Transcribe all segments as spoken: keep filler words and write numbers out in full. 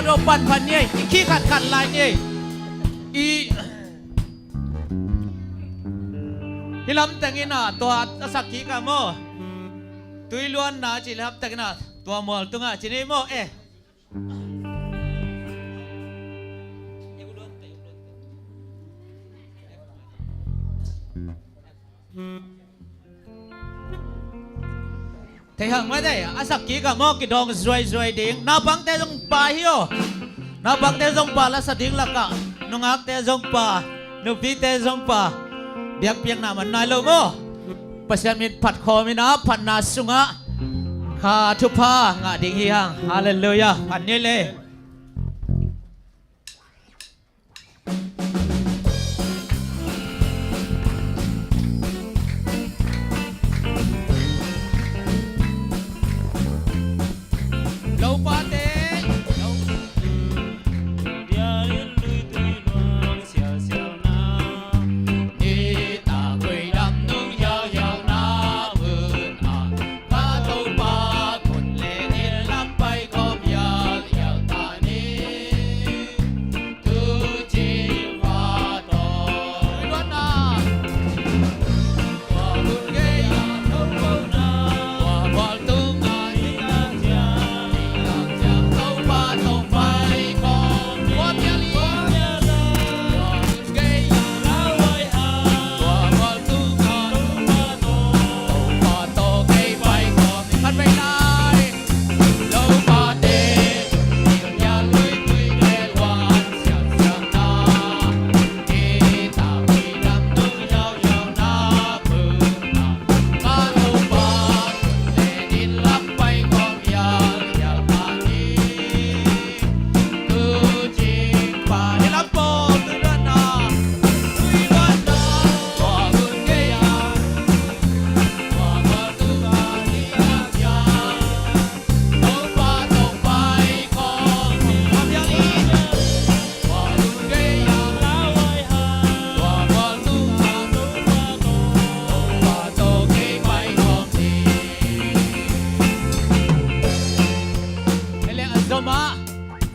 Lo pan phan ni ei, i khi khat khat lai ni ei. I hi lam teng in a tua a sak kik a maw. Tui luanna ci lam teng in a tua mual tung a ci ni maw eh. Thei hang mai dei, a sak kik a maw kidawng zuaizuai ding. Naupangte zong pa hi aw. Naupangte zong pa lasa ding lakah nungakte zong pa, nupite zong pa. Biakpiakna man nai lo maw. Pasian min phat khawm in a phatna sungah kha thupha ngah ding hi hang. Halleluiah. Phat ni le. Lopate. Nitak khuidam nung hiauhiauna mun ah ka Topa kun le nin lam pai khawm hiauhiau ta ni.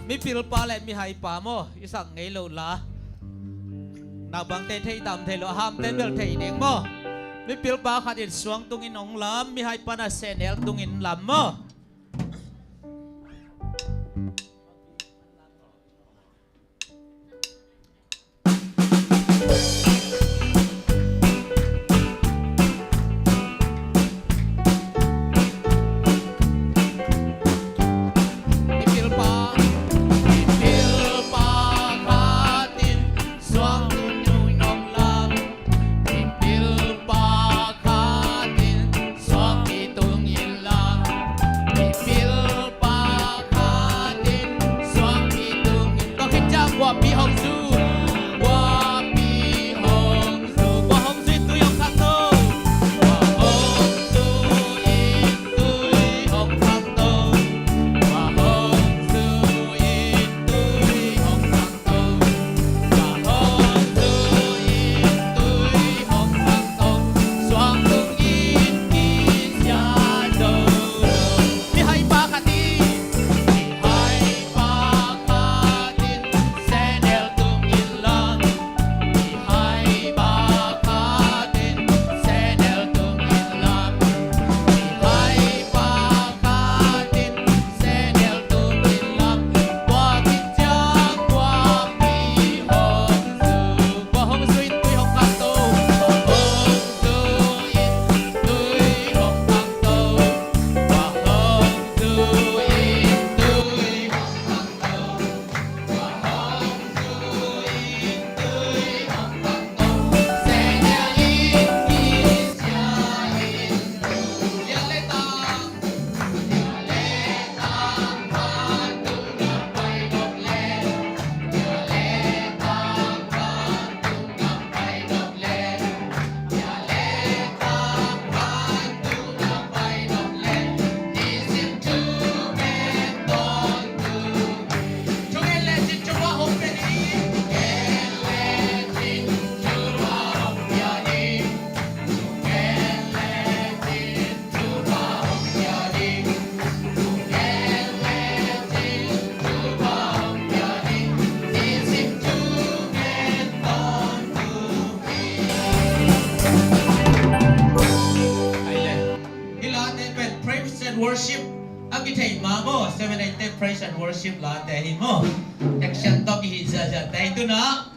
Mipilpa le mihaipa maw, i sak ngei lo la. Naupangte thei tam thei lo, a hamte bel thei ding maw. Mipilpa khat in suang tungin hong lam, mihaipa na sehnel tungin lam maw. Maw, seven eight te praise and worship late hi maw. Action tawh kihih ziahziah te hi. Tu-in ah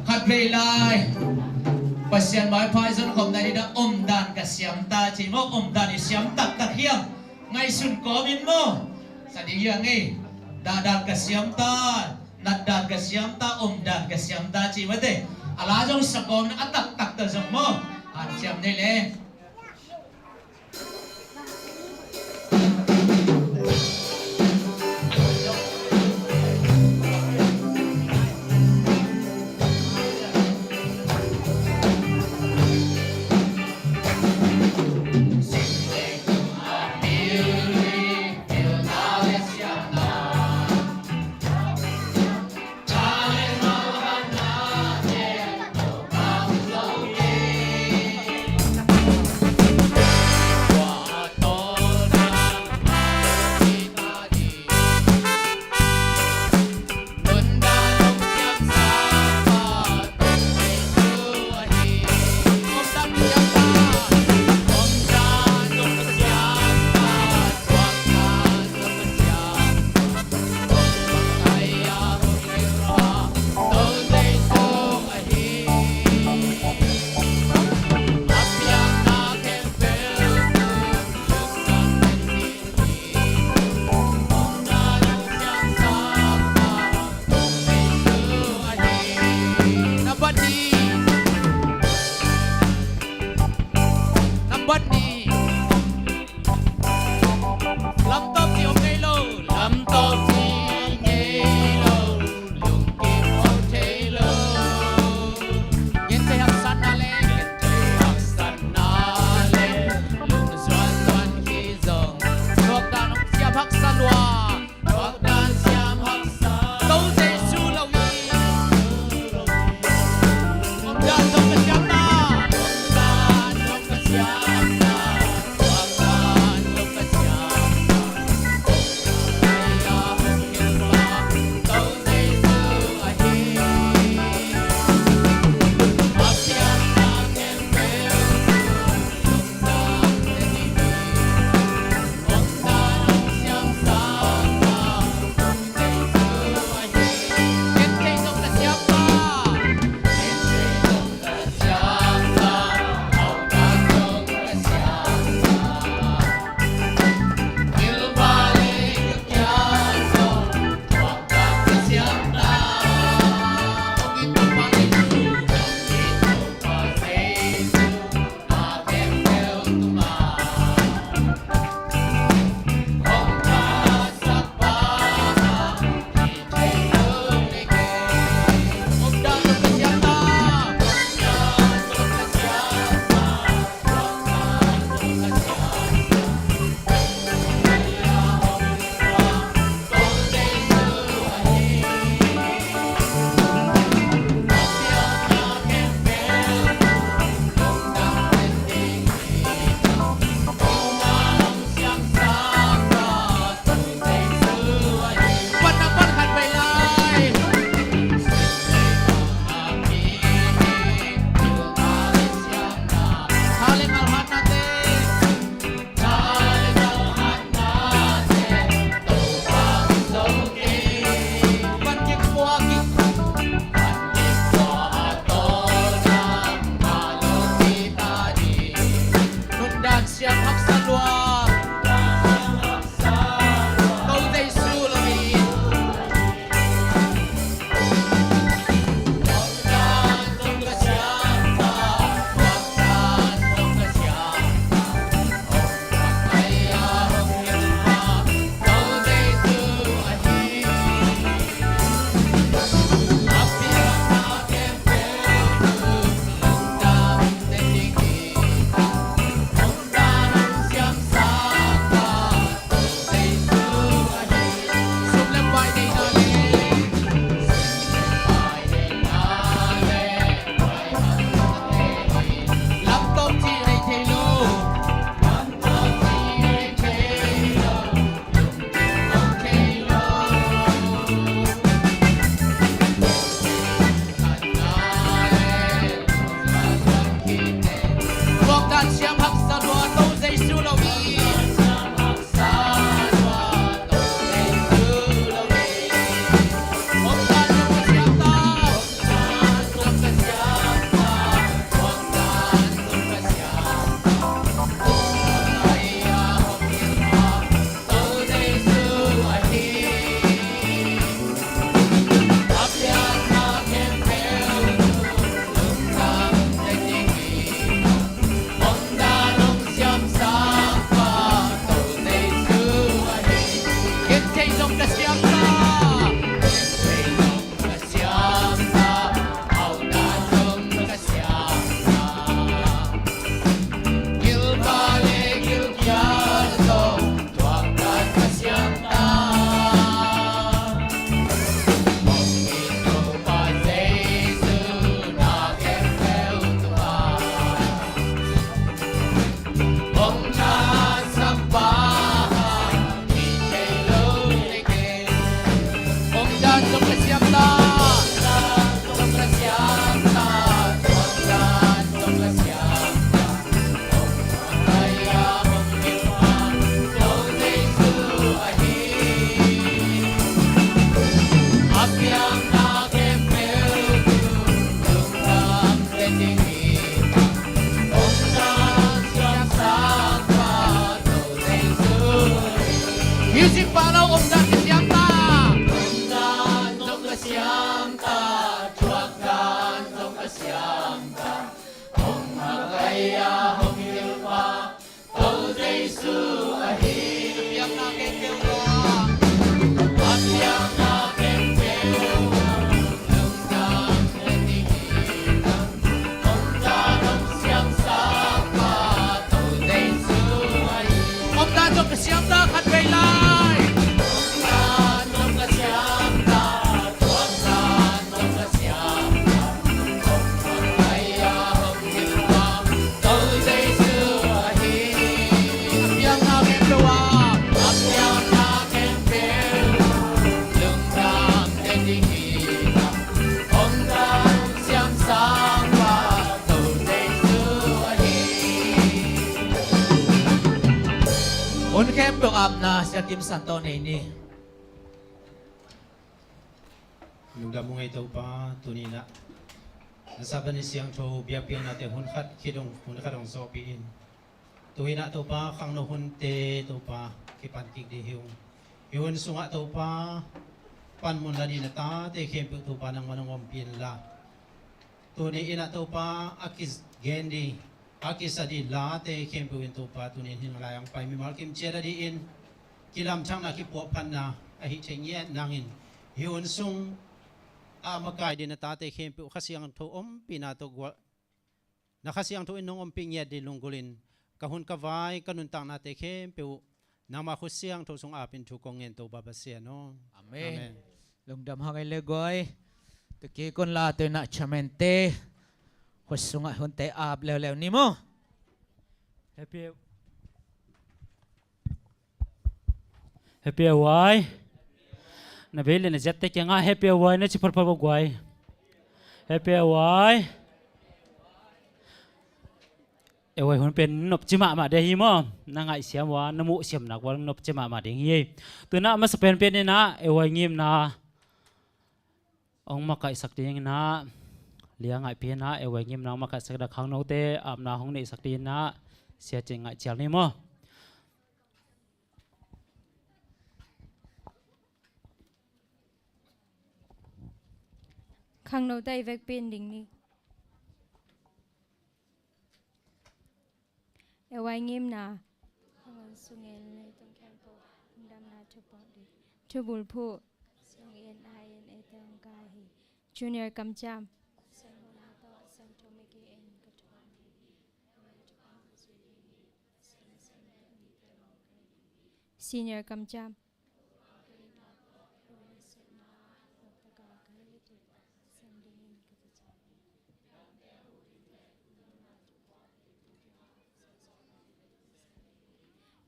khatvei lai Pasian maipha i zon khawm nading ah omdan ka siam ta ci maw. Omdan i siam taktak hiam? Ngaihsun kawmin maw. Sa ding hi hang ei. Dahdan ka siam ta, natdan ka siam ta, omdan ka siam ta ci mate. A la zong sa kawmin a taktak tawh zong maw. Hanciam ni le. Lamtawp ci om ngei lo. Lamtawp ci ngei lo. Lungkim om thei lo. Gentehna le, gentehna le, lungzuanzuan hi zong, thuakdan hong siam haksa lua. Thuakdan siam haksa. To Jesu lo hi. Omdan zong ka siam ta. Omdan zong ka siam ta. Nundan siam haksa lua. Ko Jesu lo hi. Thuakdan siam haksa lua, To Jesu lo hi. Apna Sia Kim San tawh nei ni. Lungdam hang ei Topa, tuni-in ah na Sabbath ni siangtho biakpiaknate hun khat khit hong, hun khat hong zawhpih in. Tu-in ah Topa, khangno hunte Topa kipan kik ding hi ung. Hih hun sungah Topa panmun la ding na tate khempeuh Topa nangman hong ompih inla, tuni-in ah Topa a kigen ding, a kisa ding late khempeuh in Topa tuni-in hih lai-ah hong pai mimal kim ciat a dingin kilamthakna, kipuahphatna a hih thei ngiat nangin, hih hun sungah makai ding na tate khempeuh Kha Siangtho ompihna tawh gual, na Kha Siangtho in nong ompih ngiat ding lunggulhin ka hun ka vai, ka nuntaknate khempeuh nangma khut siangtho sung apin thu kong ngen, Topa Pasian aw. Amen. Amen. Lungdam hang ei le guai. Tukik un la tu-in ah chairman-te khut sungah hunte ap leuleu ni maw. Happy Happy Awai. Na vei le na ziatte kiangah Happy Awai na ci photphot vo guai. Happy Awai. Awai hun pen nopci mahmah ding hi maw. Na ngaihsiam ua, na muhsiam nak ua nopci mahmah ding hi. Tu-in ah masa penpen in ah awai ngimna hong makaihsak dingin ah, Lia Ngaih Pi in ah awai ngimna hong makaihsak ding, khangnote apna hong neihsak dingin ah Sia Cing Ngaih cial ni maw. Khangnote i vekpi in ding ni. Awai ngimna. Khanghun sungin leitung khempeuh lungdamna thu puak ding. Thubulphuh. Sungin a in eite hong kai hi. Junior kamciam. Siangtho na tawh siangtho miki in ka thuak hi. Senior kamciam.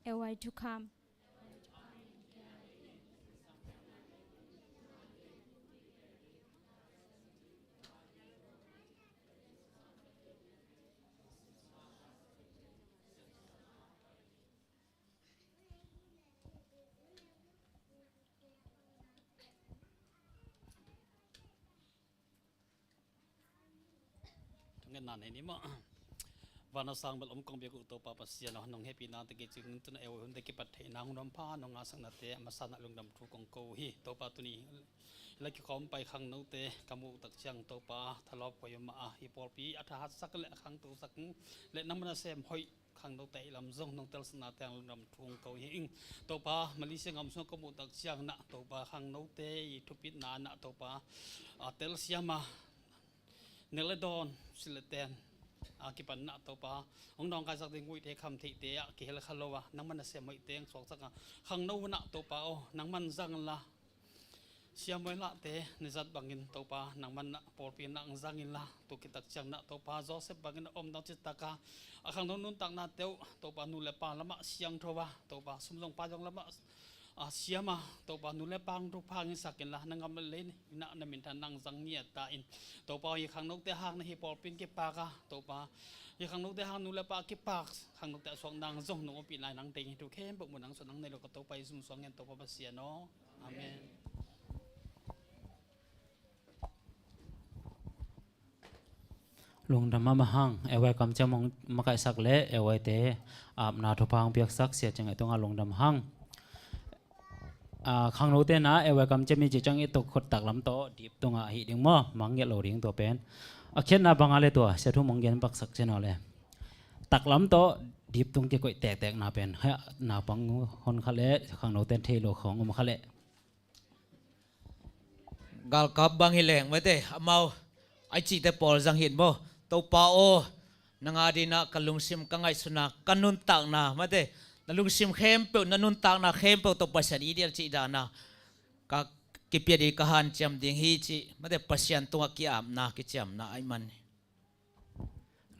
Awai thukham. Thungetna nei ni maw. Van a sang bel om kong biak uh Topa Pasian aw, nong hehpihna tawh kici ngun tun a awai hunte kipat theihna hong nuampha nong ngahsaknate a masa in ah lungdam thu kong ko uh hi. Topa tuni hih lai kikhawm pai khangnote ka muh tak ciang Topa thalawp hoih mah a, hih pawlpi a thahatsak le a khangtosak le nangman a sem hoih khangnote ih lam zong nong telsaknate hang lungdam thu hong ko hi ing. Topa Malaysia gam sungah ka muh tak ciang in ah Topa khangnote ih thupitna in ah Topa a telsiam a, nek le dawn, silh le ten a kipan in ah Topa hong nawngkaisak ding guihte, khamtheihte ah kihel kha lo a, nangman a sem hoihte hong suaksak a, khangno hun ah Topa aw nangman zang inla, siammuai lahte na zat bangin Topa nangman ah pawlpi in ah zang inla, tu kitak ciang in ah Topa Joseph bangin a om dang citak a, a khangno nuntaknate uh Topa nu le pa lamah siangtho a, Topa sum zong pai zong lamah a siam a, Topa nu le pa hong thupha hong hisak inla, na gam le lei in ah na minthan nang zang ngiat ta in. Topa hih khangnote hang na hih pawlpi in kipak a, Topa hih khangnote hang nu le pa kipak, khangnote a suak nang zong nong ompih lai nang teng hi. Thu khempeuh muh nang suah nang nei lo ka Topa Jesu min suang ngen Topa Pasian aw. Amen. Lungdam mahmah hang, awai kamciam hong makaihsak le awaite apna thupha hong piaksak Sia Cing Ngaih tungah lungdam hang. A, khangnote in ah awai kamciam i cih ciang i tuk khut taklam tawh dip tungah ahih ding maw, mangngilh lo ding tua pen. A khiatna bang a le tua, Sia Thum hong gen baksak cin aw le. Taklam tawh dip tung kikoih tektekna pen, heh, naupang hon kha le, khangnote in thei lo khawng om kha le. Galkap bang hi leng mate, amau a i cihte pawl zang hi in maw. Topa aw, nang adingin ah ka lungsim, ka ngaihsutna, ka nuntakna mate, na lungsim khempeuh, na nuntakna khempeuh tawh Pasian i dial cih dan a ka kipia ding, ka hanciam ding hi cih mate, Pasian tungah ki-apna, kiciamna ahih man hi.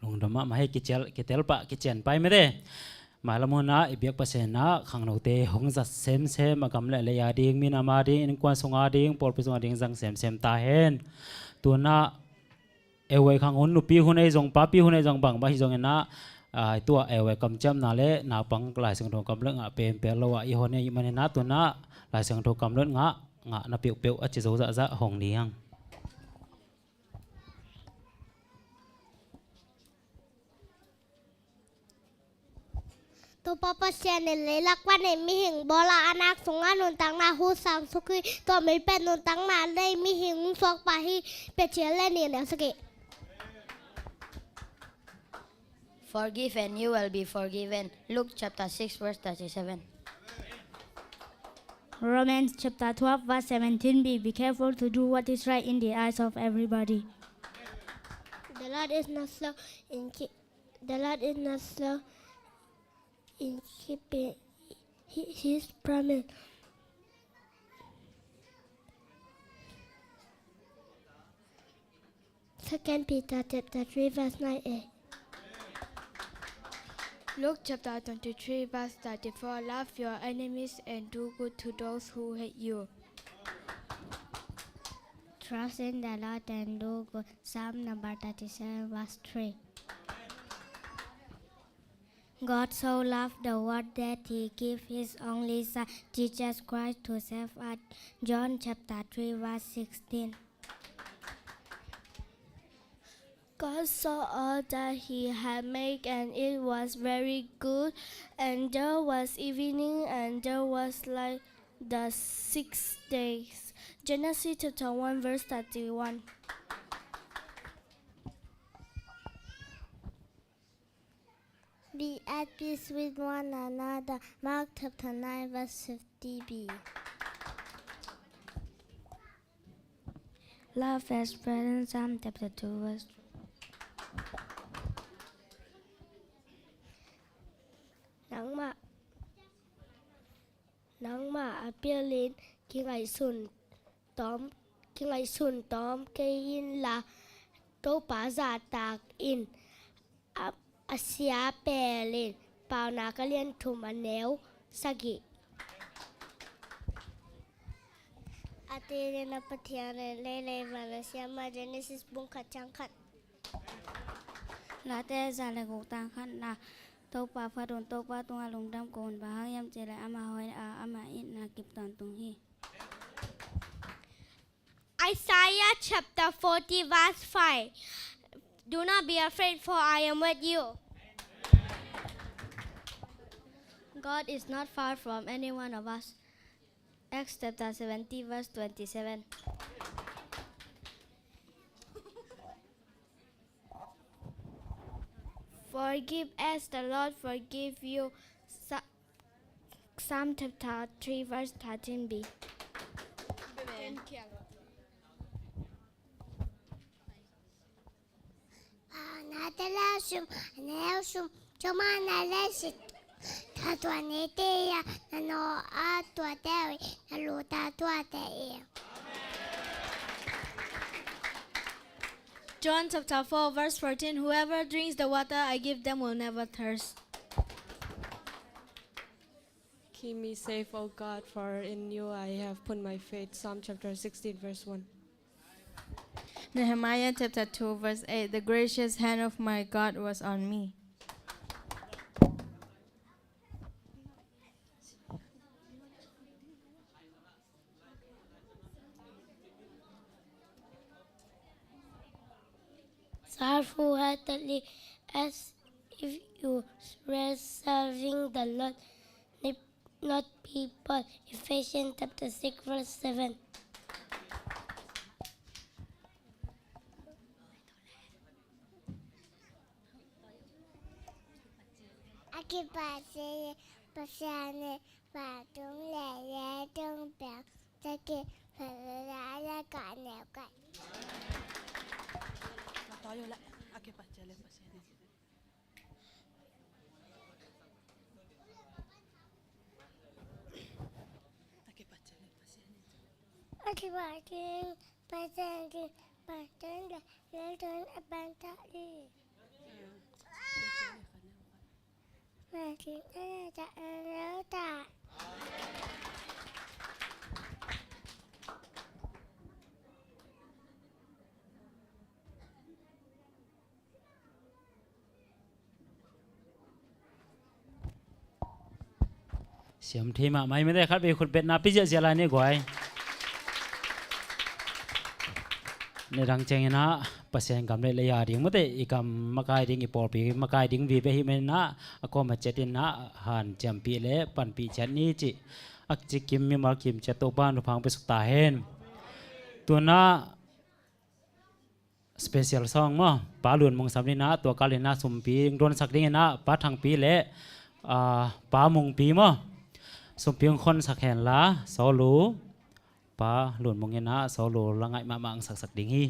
Lungdam mahmah hi, kicial, kitel pah, kician pah hi mate. Mailam hun ah i biak Pasian in ah khangnote hong zat semsem, a gam le a lei ading, minam ading, innkuan sung ading, pawlpi sung ading zang semsem ta hen. Tu-in ah awai khanghun, nupi hun ahi zong, papi hun ahi zong, bangbang hi zongin ah Aa, tua ei ei kamciamna le naupang Lai Siangtho kamlot ngah pen pen lo ah i hon ei manin a tun ah Lai Siangtho kamlot ngah ngah na peuhpeuh a ci zo zahzah hong ni hang. Topa Pasian in leilak panin mihing bawl a, a nak sungah nuntakna hong sang suk hi. Tua mi pen nuntakna nei mihing hong suak pah hi. Pethial le nih neu sagih. Forgive and you will be forgiven. Luke chapter six verse thirty-seven. Romans chapter twelve verse seventeen b. Be careful to do what is right in the eyes of everybody. The Lord is not slow in keep, the Lord is not slow in keeping hi- his promise. Second Peter chapter three verse nine a. Luke chapter twenty-three verse thirty-four. Love your enemies and do good to those who hate you. Trust in the Lord and do good. Psalm number thirty-seven verse three. God so loved the world that he gave his only Son, Jesus Christ, to save us. John chapter three verse sixteen. God saw all that he had made, and it was very good. And there was evening, and there was light the sixth day. Genesis chapter one verse thirty-one. Be at peace with one another. Mark chapter nine verse fifty b. Love as brethren. Psalm chapter two verse. Nangmah, nangmah a pialin kingaihsun tawm, kingaihsun tawm kei inla, Topa zahtak in. A, a sia pelin. Paunak a lian thum a neu sagih. A tinin a Pathian in lei le van a siam a. Genesis bung khat ciang khat. Late za le guk tang khatna. Topa phat un, Topa tungah lungdam ko un, bang hang hiam cih leh amah hoih a, amah itna kip tawntung hi. Isaiah chapter forty verse five. Do not be afraid, for I am with you. God is not far from any one of us. Acts chapter seventy verse twenty-seven. Forgive as the Lord forgive you. Sa- Psalm chapter three verse thirteen b. A nate le sum, a neu sum, coma na le sit. Tha tua nete ya, na no a tua te, na lu ta tua te. John chapter four verse fourteen. Whoever drinks the water I give them will never thirst. Keep me safe, O God, for in you I have put my faith. Psalm chapter sixteen, verse one. Nehemiah chapter two, verse eight. The gracious hand of my God was on me. Serve wholeheartedly as if you were serving the Lord, not people. Ephesians chapter six, verse seven. A kipahtawi Pasian in vantung le leitung piang, a kipahtawi le kah neu kah. A kipahtawi Pasian in vantung le leitung a piang ta hi. Siam thei mahmah hi mate, khat vei khut betna pia ziahziah lai ni guai. Nidang ciangin ah Pasian gam le lei a ding mate, i gam makai ding, i pawlpi makai ding vive hi manin ah, a kawm a ciatin ah hanciampih le panpih ciat ni cih a cikim mimal kim ciat Topa in thupha hong pia suk ta hen. Tun ah special song maw, Pa Lun Mung sam ni in ah, tua kal in ah sumpi hong dawnsak ding in ah Pa Thangpi le, ah, Pa Mungpi maw, sumpi hong khonsak hen la, solo, Pa Lun Mung in ah solo la ngaih mahmah hong saksak ding hi.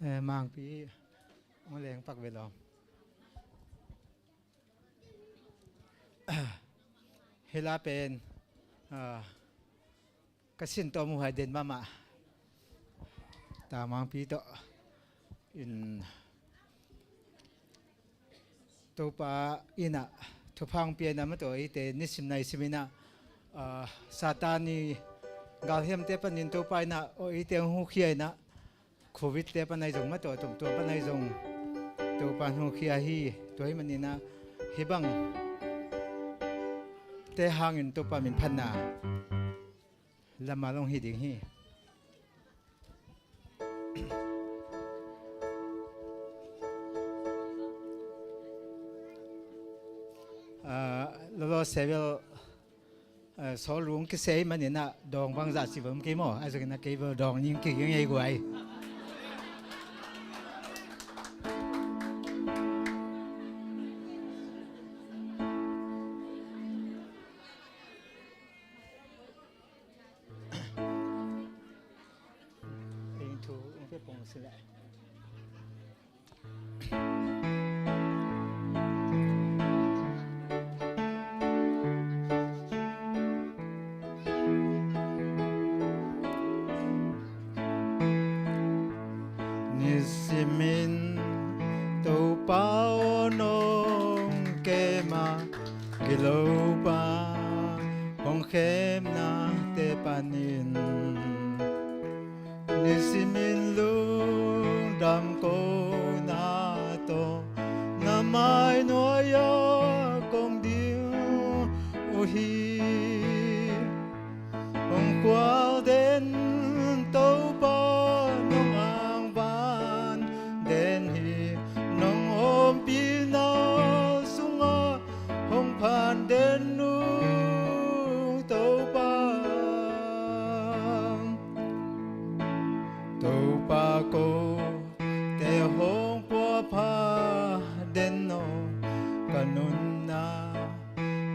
Eh, Mangpi, hong leng pak ve lawm. Hih la pen, ah, ka sin tawh muhai den mahmah. Tangmangpi tawh in Topa in ah thupha hong pia in ah, mataw eite nisim naisim in ah, ah, Satan i galhiamte panin Topa in ah, aw eite hong hukhia in ah, Covid te pan ahi zong, mataw tomtua pan ahi zong, Topa in hukhia hi. Tua ahih manin ah hih bang te hangin Topa min phatna lamah long hi ding hi. Ah, lolo sevel, ah, sawl lung kisei manin ah dawng bangzah ci bang kei maw, a zongin ah kei bel dawng ning kei ngei guai. Eng thu eng pe pong si leh. Nisimin Topa aw nong kem a, gilopa hong khemnate panin nisimin lungdam kona tawh na mai nuai-ah kong ding uh hi. Hong khual den Topa nong angvan den hi. Nong ompihna sungah hong phan den nung Topa. Topa ko te hong puapha den aw, ka nunna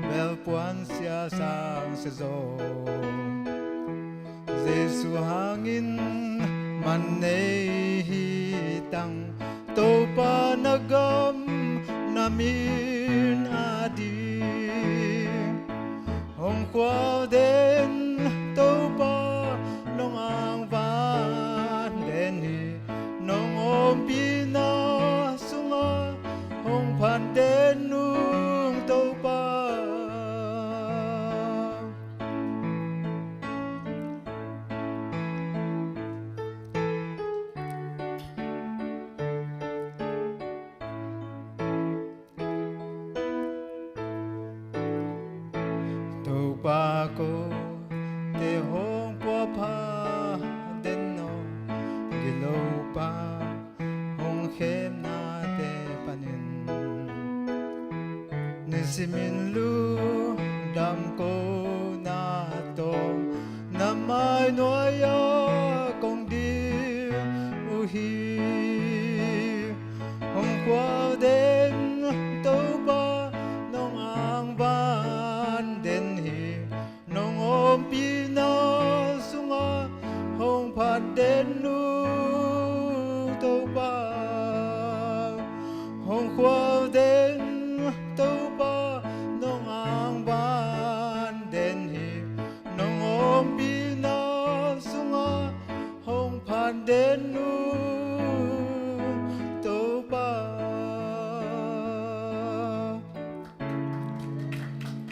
bel puansia sangsia zaw. Jesu hangin man nei hi tang, Topa na gam na min a ding. Hong khual den Topa nong angvan den hi. Nong ompihna sungah hong phan den nung Topa. Topa ko te hong puapha den aw, gilopa hong khemnate panin nisimin lungdam kona tawh na mai nuai-ah kong ding uh hi. Hong khual den Topa nong angvan den hi. Nong ompihna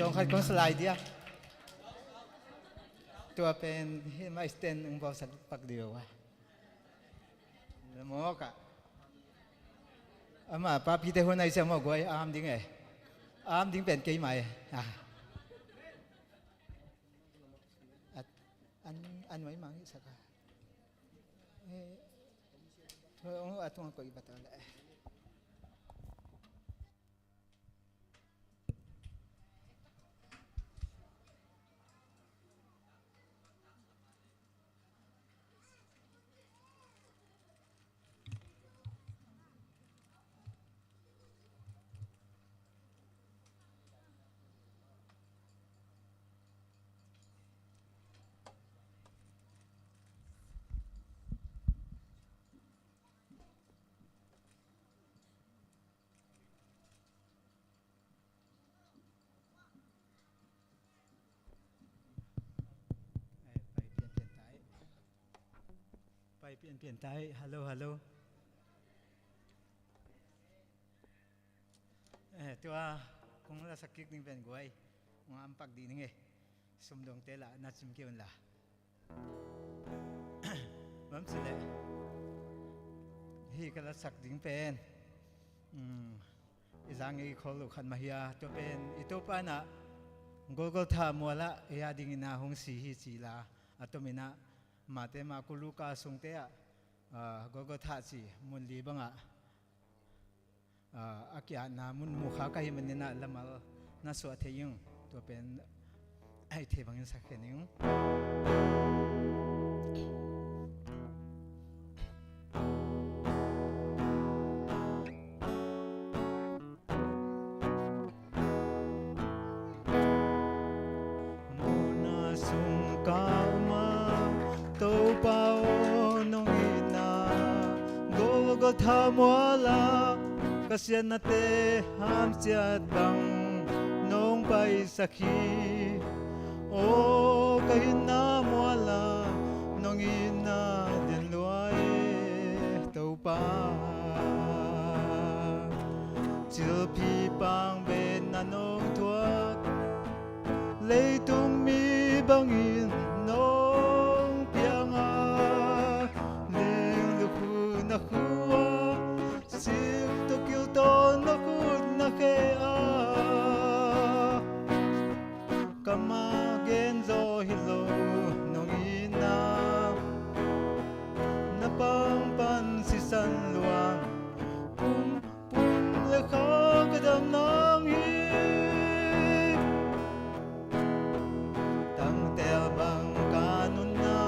Khat kong salai dia. Tua pen hih mah stand ung bawlsak pak dih uh a. Lamawk ah. Amah papite hun ai sia maw guai, a ham ding e. A ham ding pen keimah e. Ah. At, an, an nuai mang hih sak a. Eh, tua ung a tung a koih bata le. Eh, pai pianpian ta ei. Pai pianpian ta ei. Hello, hello. Eh, tua kong lasak kik ding pen guai. Ung a am pak dih ning e. Sumdongte lah na cim kei un la. Bang ci leh, hih ka lasak ding pen, um, i zang i khol uh khat mah hi a, tua pen i Topa in ah Golgotha mual ah ei a dingin ah hong si hi ci la, a tomin ah Mate, Marku, Luka sungte ah, ah, Golgotha ci mun li bang ah ah, a ki-atna mun mu kha ka hih manin ah lamal na suah thei ing. Tua pen a hih theih bangin sak khin ing. Mawhna sung ka om a, Topa aw, nong itna Golgotha mual ah ka siatnate hamsiat bang nong paisak hi. Aw, ka itna mual ah nong itna den lua e, Topa. Cilphi pang betna nong thuak, leitung mi bangin nong piang a, ling lukhu na khu ah, sik tawh kiltawn na khut na khe a, kamah gen zaw hi lo nong itna, na pang pan sisan luang, pum pum le kha ka dam nang hi. Tangtel bang ka nunna,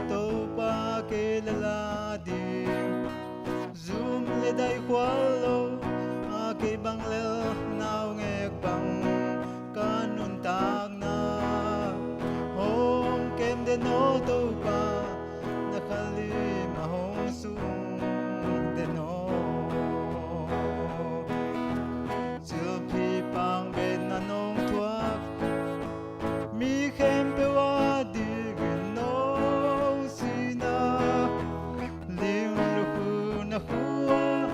Topa kei lel a ding, zum le daih khual lo a, kei bang lel naungek bang ka nuntakna hong kem den aw, Topa, na khalim a hong sung den aw. Cilphi pang betna nong thuak, mi khempeuh a dingin nong sihna, ling lukhu na khu ah,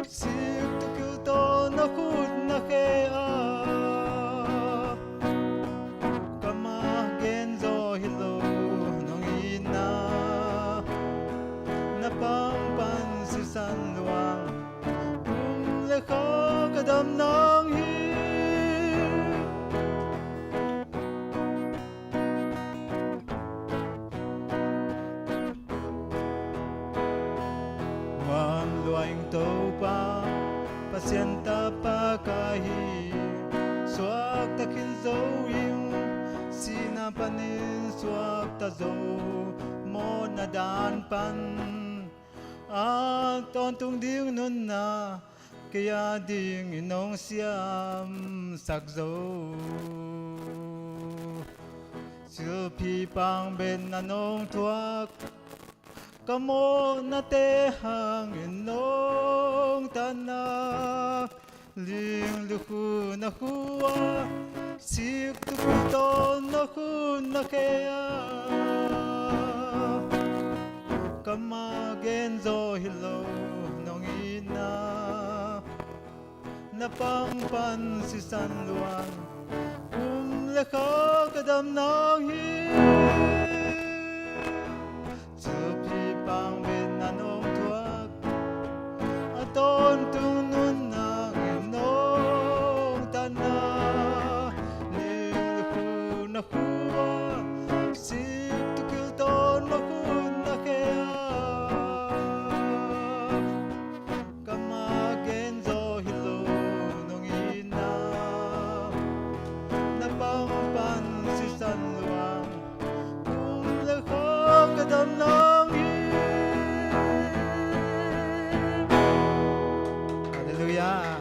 sik tawh kiltawn na khut na khe a, kamah gen zaw hi lo nong itna, na pang pan sisan luang, pum le kha ka dam nang hi. Muan lua ing Topa, Pasian tapa ka hi, suakta khin zo ing, sihna panin suakta zo, mawhna dan pan a tawntung ding nunna, kei a dingin nong siamsak zo. Cilphi pang betna nong thuak, ka mawhnate hangin nong tanna, ling lukhu na khu ah, sik tawh kiltawn na khut na khe a, kamah gen zaw hi lo nong itna, na pang pan sisan luang, Kha ka dam nang hi. Cupi pang ven na nong thuak, a tawntung nunnak in nong tanna, ning na khu na khua, sik tukil tawn na khu na khea. Kama gen zo hi lo nong ina, na pang pan sisan luang, kum le kha ka dam nang hi. Halleluiah.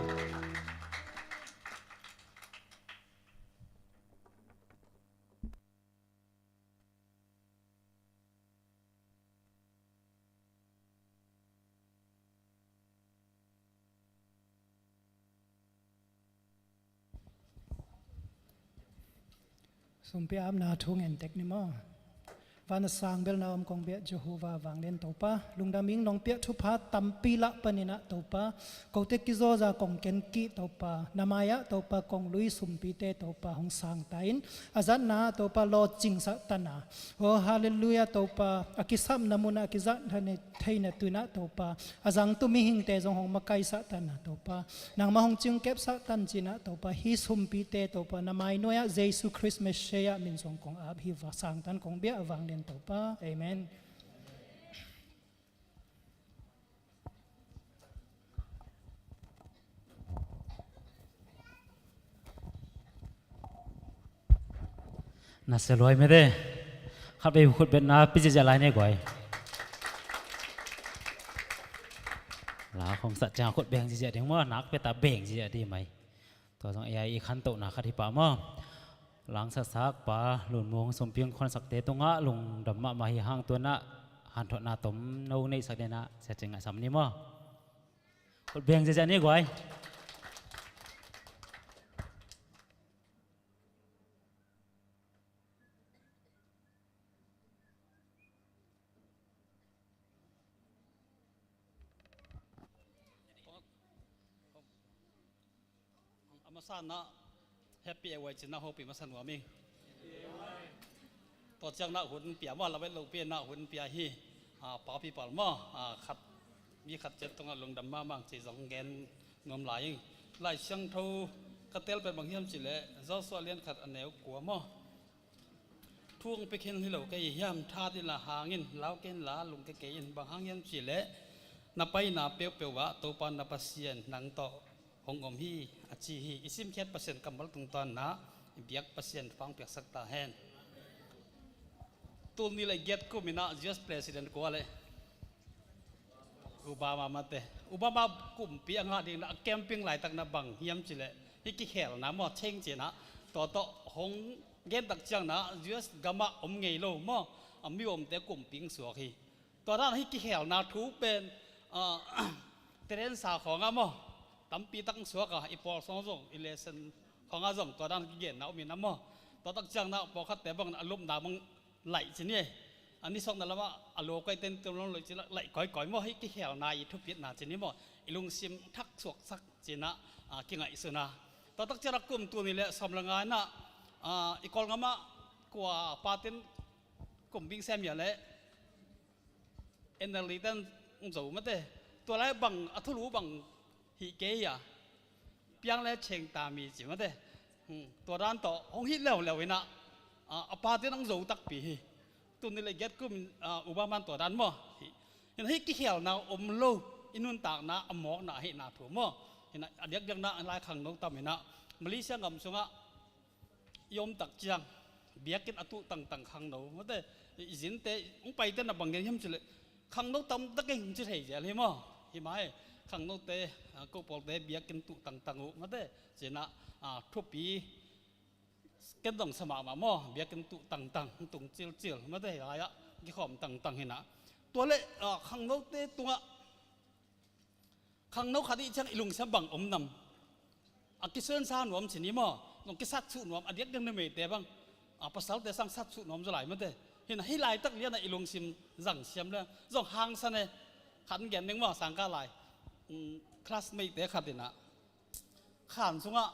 Sumpi apna thu ngen tek ni maw. Van a sang bel na om kong biak Jehovah vanglian Topa, lungdam ing nong piak thupha tampi lah panin ah Topa, kote kizawza kong ken kih Topa, na mai-ah Topa kong lui sumpite Topa hong sang ta in, a zatna Topa lawhcing sahtanna. Oh, halleluiah Topa, a kisapna munah a kizat theina tuinah Topa, a zangtu mihingte zong hong makaih sahtanna Topa, nangmah hong cingkep sahtan cinah Topa, hih sumpite Topa, na mai nuai-ah Jesu Khrist Messiah min zong kong ap hi, va sangtan kong biak a vanglian Topa. Amen. Na sia luai mete. Khat vei khut betna pi ziahziah lai ne guai. La khong sat ciang khut beng ziahziah ding maw, nak pia ta beng ziahziah ding mai. Tua zong ei i khantohna khat hi pah maw. Langsatsak pa Lunmung Sumping khuansakte tungah lungdam mahmah hi hang tuanah hanthotna tom no neihsak denah sia cing a sam ni maw. Khut beng ziahziah ni guai. A masa na happy a wai cina hopi masa nuam ing. Tua ciang na hun pia maw, lavet lo pia na hun pia hi. A, pa pi pal maw, a, khat mi khat ciat tungah lungdam mahmah ci zong gen nuam lai ing. Lai Siangtho ka tel pen bang hiam cileh Joshua lian khat a neu kua maw. Thu hong pia khin hi lo kei hiam, that inla hang in, lau kei inla lungkia kei in, bang hang hiam cileh na paina peuhpeuh ah Topa na Pasian nang tawh hong om hi a ci hi. I simkhiat Pasian kammal tungtawn na i biak Pasian fang piaksak ta hen. Tul nih le giat kum inah U S President kua le Obama mate. Obama kumpi a ngah ding na a camping laitak na bang hiam cileh hih kikhelna maw cheng cinah tua tawh hong gentak ciang na U S gamah om ngei lo maw, a mi omte kumpi ing suak hi. Tua dan hih kikhelna thu pen, ah, Teresa khawngah maw tampi tak ing suak a, i pawl sawng zong i lesson khawngah zong tua dan kigenna om inah maw. Tua tak ciang na pawlkhatte bang a lupna bang laih ci ni. A ni sawkna lamah a lo koi ten tum long lo ci laih kawikawi maw, hih kikhelna i thupitna ci ni maw, i lungsim thak suaksak cinah, a, kingaihsuna. Tua tak ciang a kum tul nih le sawm le nga inah, a, i Kawlgamah kua patin kum bing sem ia le N L D ten hong zo mate. Tua lai bang a thulu bang hih kei hia, piang le cheng ta mi ci mate. Hmm, tua dan tawh hong hih leuleu inah, a, a patin hong zo takpi hi. Tul nih le giat kum in, a, Obama in tua dan maw hih. Hinah hih kikhelna om lo, i nuntakna a mawkna ahihna thu maw. Hinah a diakdiakna lai khangno tam inah Malaysia gam sungah i om tak ciang biakinn a tuh tangtang khangno mate, i zinte hong paite na bang gen hiam cileh khangno tamtak in ci thei zel hi maw. Hi mai khangnote, a, ko pawlte biakinn tuh tangtang uh mate. Cinah, a, thupi ken dong sa mahmah maw, biakinn tuh tangtang, tung cilcil mate, hi lai-ah kikhawm tangtang hinah. Tua le, a, khangnote tungah khangno khat i ciang i lungsim bang om nam? A kisuansa nuam ci ni maw, zong kisatsuh nuam, a diakdiak numeite bang, a, pasalte sang satsuh nuam zaw lai mate. Hinah hih laitak lianah i lungsim zang siam le zong hangsan e. Khat gen ning maw, sangkah lai, um, classmate te khat inah khan sungah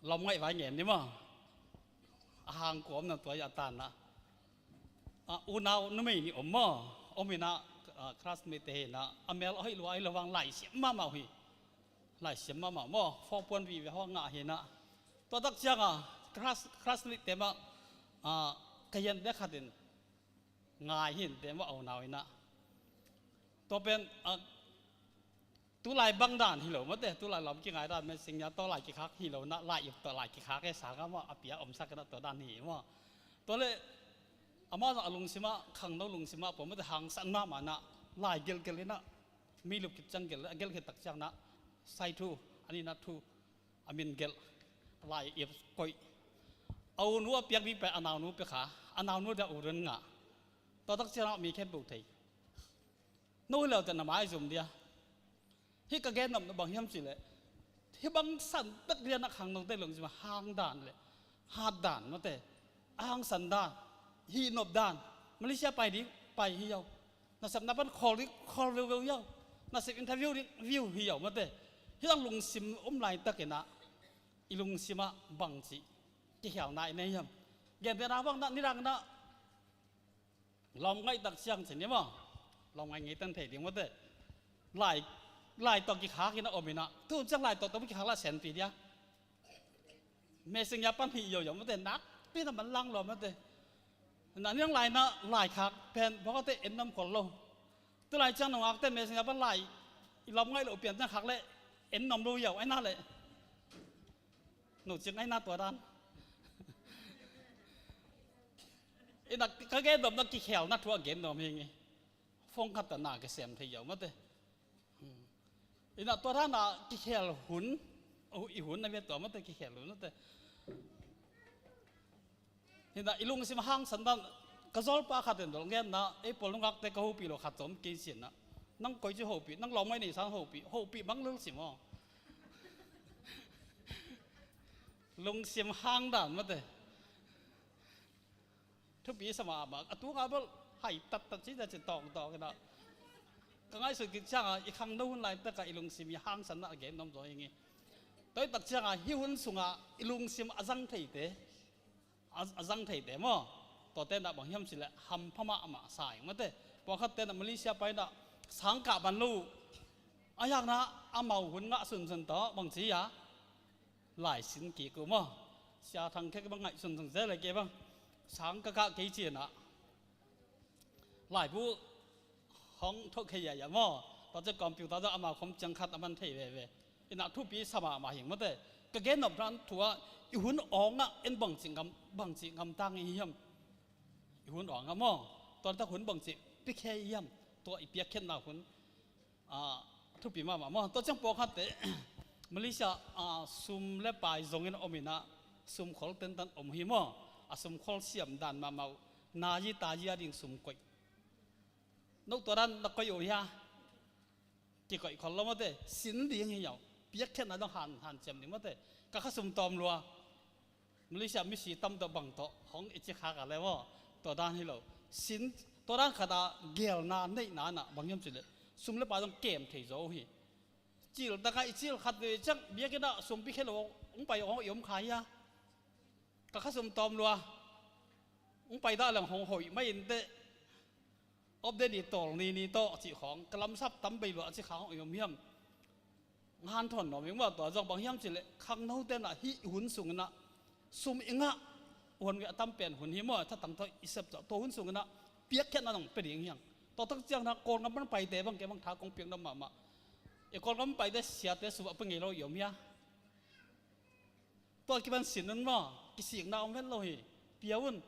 Lawm ngaih vai ngen ni maw? A hang kua om na tua i a tan na. A, unau numei ni om maw? Om hi na, a, classmate te hi na. A mel a hoih lua ahi lo vang lai siam mahmah uh hi. Lai siam mahmah maw? Four point vive hawh ngah hi na. Tua tak ciang a, class, classmate te mah, a, ka hian te khat in ngai hi in te mah a unau hi na. Tua pen, a, tulai bang dan hi lo mate, tulai lawm kingai dan, Messenger tawh lai kikhak hi lo na, lai ip tawh lai kikhak e, sang a maw, a pia omsak e na, tua dan hi maw. Tua le, amah zong a lungsim ah, khangno lungsim ah pua mate, hangsan mahmah na, lai gelgel hi na, mi lup kip ciang gel, a gel khit tak ciang na, sai thu, a ni na thu, a min gelh, lai ip koih. A u nu a piak ding pen a nau nu pia kha, a nau nu dia u run ngah. Tua tak ciang na mi khen bu thei. No hi lo te na mai zum dia. Hih ka gen nopna bang hiam cih leh, hih bang san tak rian a khangnote lungsim a hang dan le hat dan mate, a hangsan dan, hih nop dan, Malaysia pai ding pai hi yo, nasepna pan khawl ding khawl veuveu yo, nasep interview ding view hi yo mate. Hih dang lungsim um laitakin ah, i lungsim ah bangci kikhelna i nei hiam? Gentehna bang na, nidang na lawm ngaih tak ciang ci ni maw? Lawm ngaih ngei tan thei ding mate. Lai, lai tawh kikhak in a om in ah, tu ciang lai tawh tawh kikhak lah senpi dia. Messenger pan hih yo yo mate, nakpi na man lang lua mate. Na niang lai na lai khak pen bawk te en nom khol lo. Tu lai ciang nungak te Messenger pan lai, i lawm ngaih lo pian ciang khak le en nom lo yo, ai na le. Nu cing ai na tua dan. Ina ka gen nopna kikhelna thu a gen nuam hi ngi. Phone khat ta na kisem thei yo mate. Ina tua dan a kikhel hun, oh, i hun na ve tua mate, kikhel hun mate. Ina i lungsim hangsan dan, ka zawlpa khat in dol ngen na, ei pawl nungak te ka hopih lo khat zong kei sin na. Nang koi ci hopih, nang lawm ngaih nei san hopih, hopih bang lul sim aw. Lungsim hang dan mate. Thupi sa mahmah, a tunga bel hai tattat ci, ci tawngtawng in ah. Ka ngaihsut kik ciang a, i khangno hun laitak a i lungsim i hangsan na a gen nuam zaw hi ngi. Tua i tak ciang a, hih hun sung a i lungsim a zang theite, a, a zang theite maw? Tuate na bang hiam cih leh hampha mahmah sa ing mate. Pawlkhat te na Malaysia pai na sang kah man lo uh. A hiang na amau hun ngah sunsun tawh bang ci a, lai sin kik uh maw? Sia Thang Khek bang ngaihsun zong zel le kei bang. Sang ka kah kei ci in ah, laibu hong thok khe ya ya maw? Tua ciang computer zong amau khom ciang khat a man thei veve. Ina thupi sa mahmah hi ing mate. Ka gen nop dan thu a, i hun awng ah en bangci ngam, bangci ngam tang i hiam? I hun awng ah maw? Tua tak hun bangci pia khe i hiam? Tua i piakkhiatna hun, a, thupi mahmah maw? Tua ciang pawlkhat te Malaysia, a, sum le pai zong in om in ah, sum khol tentan om hi maw? A sum khol siam dan mahmah uh. Na yi ta yi a ding sum koih. No tua dan na koih uh hia? Kikoih khol lo mate, sin ding hi yo. Piakkhiatna dong han, hanciam ding mate. Ka khasum tawm lua. Malaysia misi tam tawh bang tawh hong i ci khak a le maw? Tua dan hi lo. Sin, tua dan khat a gelna neihna na bang hiam cih leh, sum le pai dong kem thei zaw uh hi. Cil tak a i cil khat vei ciang biakinn ah sum pi khe lo hong pai hong i om kha hia? Ka khasum tawm lua. Hong pai dah leng hong hoih mai in teh. Op de ni tawl ni ni tawh a cih khawng, ka lamsap tam bei lua a cih khawng i om hiam? Hanthawn nuam ing maw? Tua zong bang hiam cih leh khangnote na hih hun sung in ah sum i ngah, huan ngiah tam pen hun hi maw, thatang tawh i sep tawh, tua hun sung in ah piakkhiatna nong pia ding hiang. Tua tak ciang na Kawlgam pan paite bang kei bang tha kong piak nuam mahmah. I Kawlgam paite siate sum a pia ngei lo i om hia? Tua kipan sin un maw, kisikna om vet lo hi. Pia un.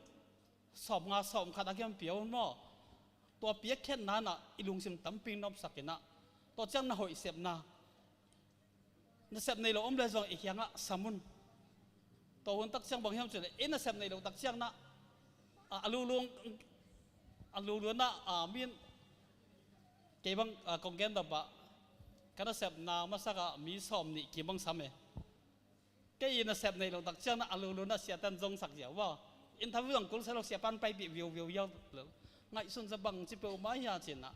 Sawm nga sawm khat a kipan pia un maw. Tua piakkhiatna na i lungsim tampi nopsak in ah, tua ciang na hoih sepna, nasep nei lo om le zong i kiangah sam un. Tua hun tak ciang bang hiam cih leh, i nasep nei lo tak ciang na, a, a lulung, a lulung na, a, min, kei bang, a, kong gen dap ah, ka nasepna masak ah mi sawm nih kim bang sam e. Kei i nasep nei lo tak ciang na a lulun a siate'n zongsak ziau maw? Interview zong kul sa lo, siapa'n paipih viauviau ziau lo. Ngaihsun sa bang ci peuhmah hia ci-in ah.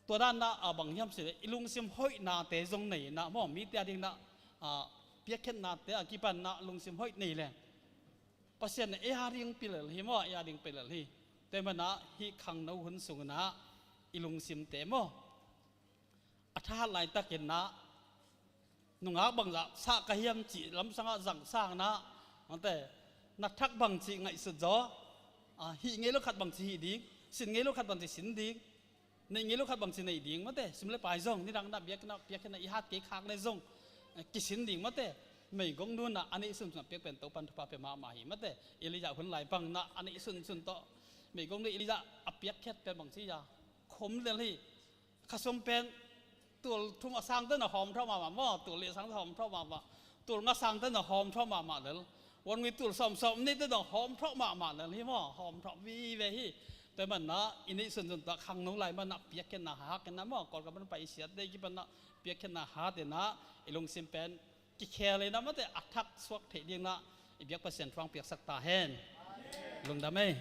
Tua dan na a bang hiam cih leh i lungsim hoihnate zong nei in ah maw, mite a ding na, a, piakkhiatnate a kipan ah lungsim hoih nei leng Pasian in ei a ding pilel hi maw, ei a ding pilel hi. Tua hi manah hih khangno hun sung inah i lungsimte maw, a thahat laitakin ah nungak bangzah sah ka hiam cih lamsangah zang sang inah, mate, na thak bangci ngaihsut zaw, a, hih ngei lo khat bangci hih ding, sin ngei lo khat bangci sin ding, neih ngei lo khat bangci neih ding, mate, sum le pai zong nidang na biakna, piakkhiatna i hat kei khak le zong, eh, kisin ding, mate. Meigong nu inah a neih sunsun a piak pen Topan thupha pia mahmah hi, mate. Elijah hun lai bang inah a neih sunsun tawh meigong nu Elijah a piakkhiat pen bangci a khom lel hi. Khasum pen tul thum a sangte na hawm thawh mahmah maw, tul li a sangte hawm thawh mahmah, tul nga sangte na hawm thawh mahmah lel, wan ngui tul sawm sawm nihte na hawm thawh mahmah lel hi maw, hawm thawh vive hi. Tua hi manah i neih sunsun tawh khangno lai manah piakkhiatna hat inah maw, Kawlgam pan pai i siat dei kipan ah piakkhiatna hat inah i lungsim pen kikhel inah, mate, a thak suak theih ding inah i biak Pasian thu hong piaksak ta hen. Lungdam ei.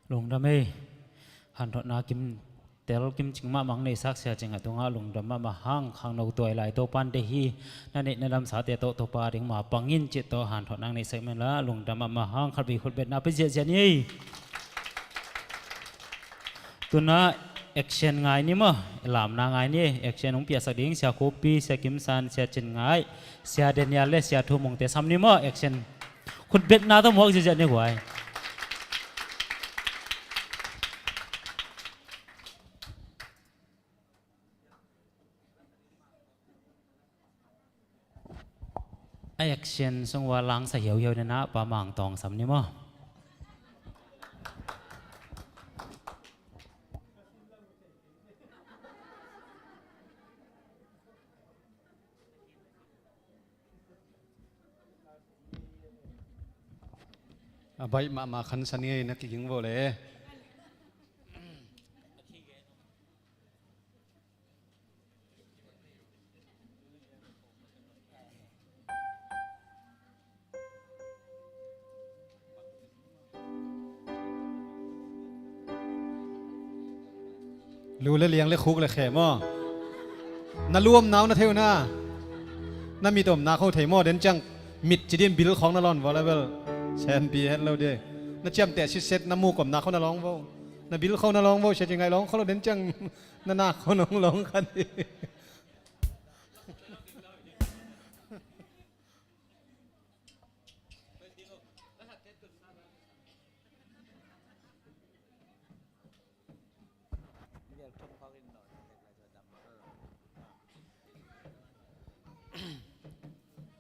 Lungdam ei. Hanthotna kim tel kim cing mahmah neihsak Sia Cing Ngaih tungah lungdam mahmah hang. Khangno tuai lai Topan deih hi. Na neih na damsate tawh Topa ding mapang in cih tawh hanthotna neihsak menla lungdam mahmah hang. Khatvei khutbetna pia ziahziah ni ei. Tuna action ngai ni maw, lamna ngai ni. Action hong piaksak ding Sia Khup Pi, Sia Kim San, Sia Cin Ngaih, Sia Daniel le Sia Thu Mungte sam ni maw, action. Khutbetna tawh muak ziahziah ni guai. A action sung ua langsa hiauhiau nena Pa Mang Tawng sam ni maw. A baih mahmah khansa ni ei, na kiging vo le. Lu le liang le khuk le khe maw? Na lu omna uh na thei uh na. Na mit omna khawng thei maw? Den ciang mit ci din bil khawng na lawn vo le bel senpi het lo di. Na ciamteh sitset na muk omna khawng na lawng vo. Na bil khawng na lawng vo, Sia Cing Ngaih lawng khawng lo den ciang. Na nak khawng nong lawng kha di.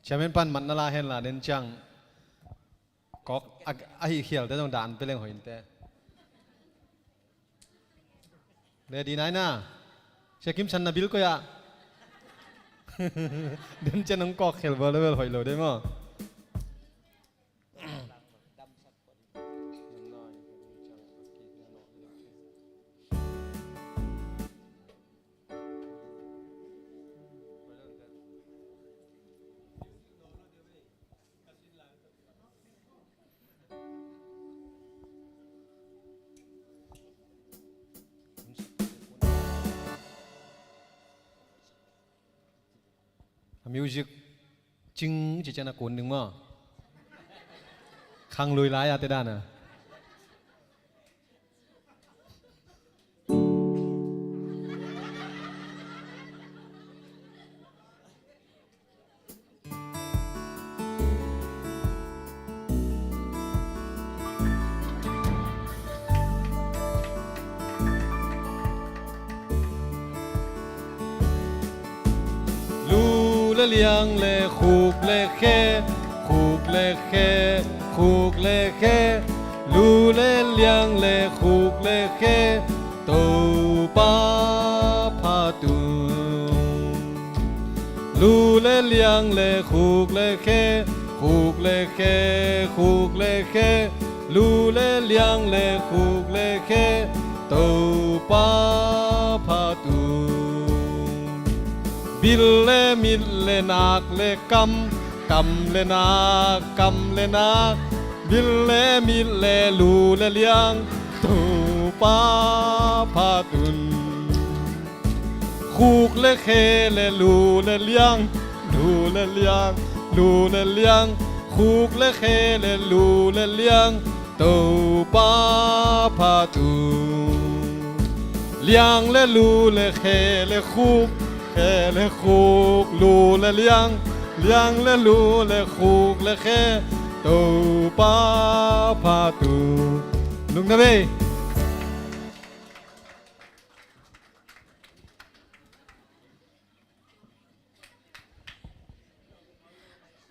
Chairman pan mat na la hen la, den ciang kawk a, a hih khialte zong dan pia leng hoih inteh. Ready nai na. Sia Kim San na bil koi ah. Den ciang nong kawk khel vo le bel hoih lo de maw. A music cing ci ciang a kun ding maw? Khanglui lai a te dan a. Lu le liang le khuk le khe, khuk le khe, khuk le khe. Lu le liang le khuk le khe, Topa phat un. Lu le liang le khuk le khe, khuk le khe, khuk le khe. Lu le liang le khuk le khe, Topa phat un. Bil le mit le nak le kam, kam le nak, kam le nak. Bil le mit le lu le liang, Topa phat un. Khuk le khe le lu le liang, lu le liang, lu le liang, khuk le khe le lu le liang, Topa phat un. Liang le lu le khe le khuk, khe le khuk, lu le liang, liang le lu le khuk le khe, Topa phat un. Lungdam ei.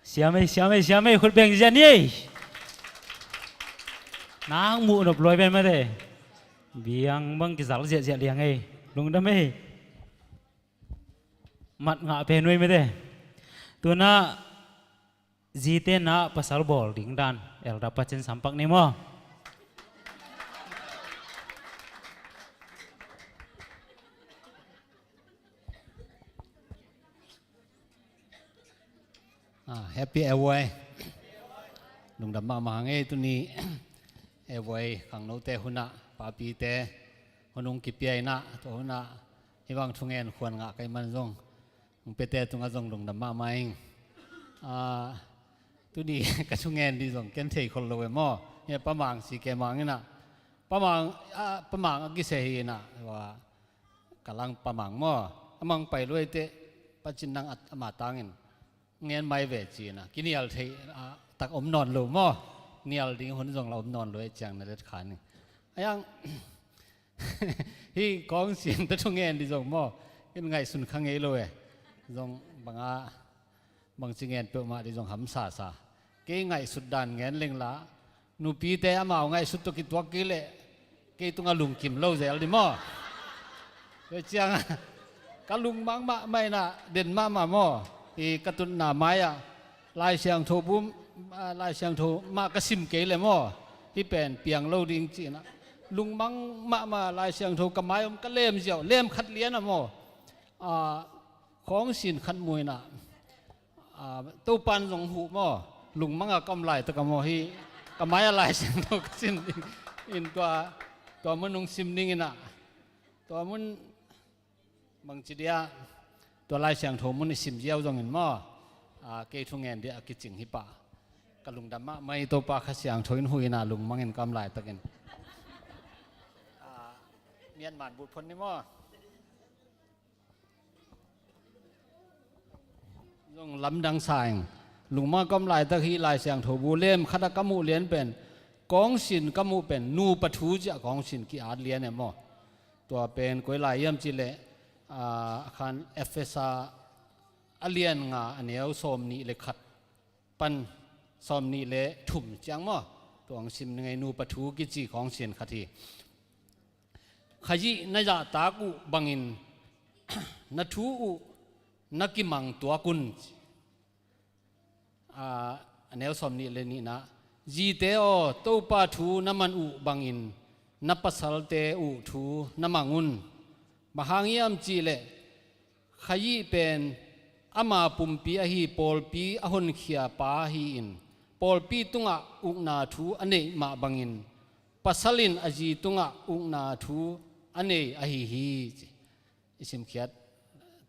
Siam ei, siam ei, siam ei, khut beng zian ei. Nang muh nop luai pen mate. Biang bang kizal ziahziah liang ei. Lungdam ei. Mat ngah pen nuai mate. Tuna zite na pasal bawl ding dan elder pa cin sampak ni maw? Ah, happy Evuai. Lungdam mahmah ngei tuni Evuai khangnote hunah papite hunung kipia inah tua hunah hibang thungen khuan ngah kai man zong hong piate tungah zong lungdam mahmah ing. Ah, tuni ka thungen dih zong ken thei khol lo e maw? Hia pamang si ke mang inah pamang, ah, pamang a kise hi inah wa ka lang pamang maw? A mang pai luai teh pacin nang ama tangin ngen mai ve cina kinial thei, ah, tak om nawn lo maw? Nial ding hun zong la om nawn lo e ciang na let khan ing. Ayang hi kong sin ta thu ngen dih zong maw? Ken ngaihsun kha ngei lo e. Zong banga bangci ngen peuhmah dih zong hamsasa. Kei ngaihsut dan ngen leng la nupite amau ngaihsut tawh kituak kei leh kei tungah lungkim lo zel dih maw? Tua ciangah ka lungmang mahmah inah den mahmah maw? I ka tutna mai-ah Lai Siangtho bum, ah, Lai Siangtho mah ka sim kei leh maw? Hih pen piang lo ding cinah lungmang mahmah Lai Siangtho ka mai om ka lem ziau lem khat lianah maw? Ah, khawng sin khat muinah ah, Topan zong huh maw? Lungmangah ka om laitak a maw? Hih ka mai-ah Lai Siangtho ka sim ding in tua, tua mun hong sim ding inah tua mun bangci dia tua Lai Siangtho mun i sim ziau zongin maw? Ah, kei thu ngen dia a kicing hi pah. Ka lungdam mahmah i Topa Kha Siangtho in huh inah lungmangin ka om laitakin ah, mianman but phon ni maw? Zong lamdang sa ing. Lungmang ka om laitak hih Lai Siangtho bu lem khatah ka muh lian pen kawng sin ka muh pen nupa thu ciah kawng sin ki-at lian e maw? Tua pen koi lai hiam cihleh ah, a khan Efesa a lian nga a neu sawm nih le khat pan sawm nih le thum ciang maw? Tua hong sim ni ngei nupa thu kici kawng sin khat hi. Khazih na zahtak uh bangin na thu uh na kimang tuak un. Ah, a neu sawm nih le nihna zite aw Topa thu na man uh bangin na pasalte uh thu na mang un. Bang hang hiam cihleh Khazih pen ama pumpi ahi pawlpi a honkhia pa hi-in pawlpi tungah ukna thu a neih mah bangin pasal in a zi tungah ukna thu a nei ahi hi ci. I simkhiat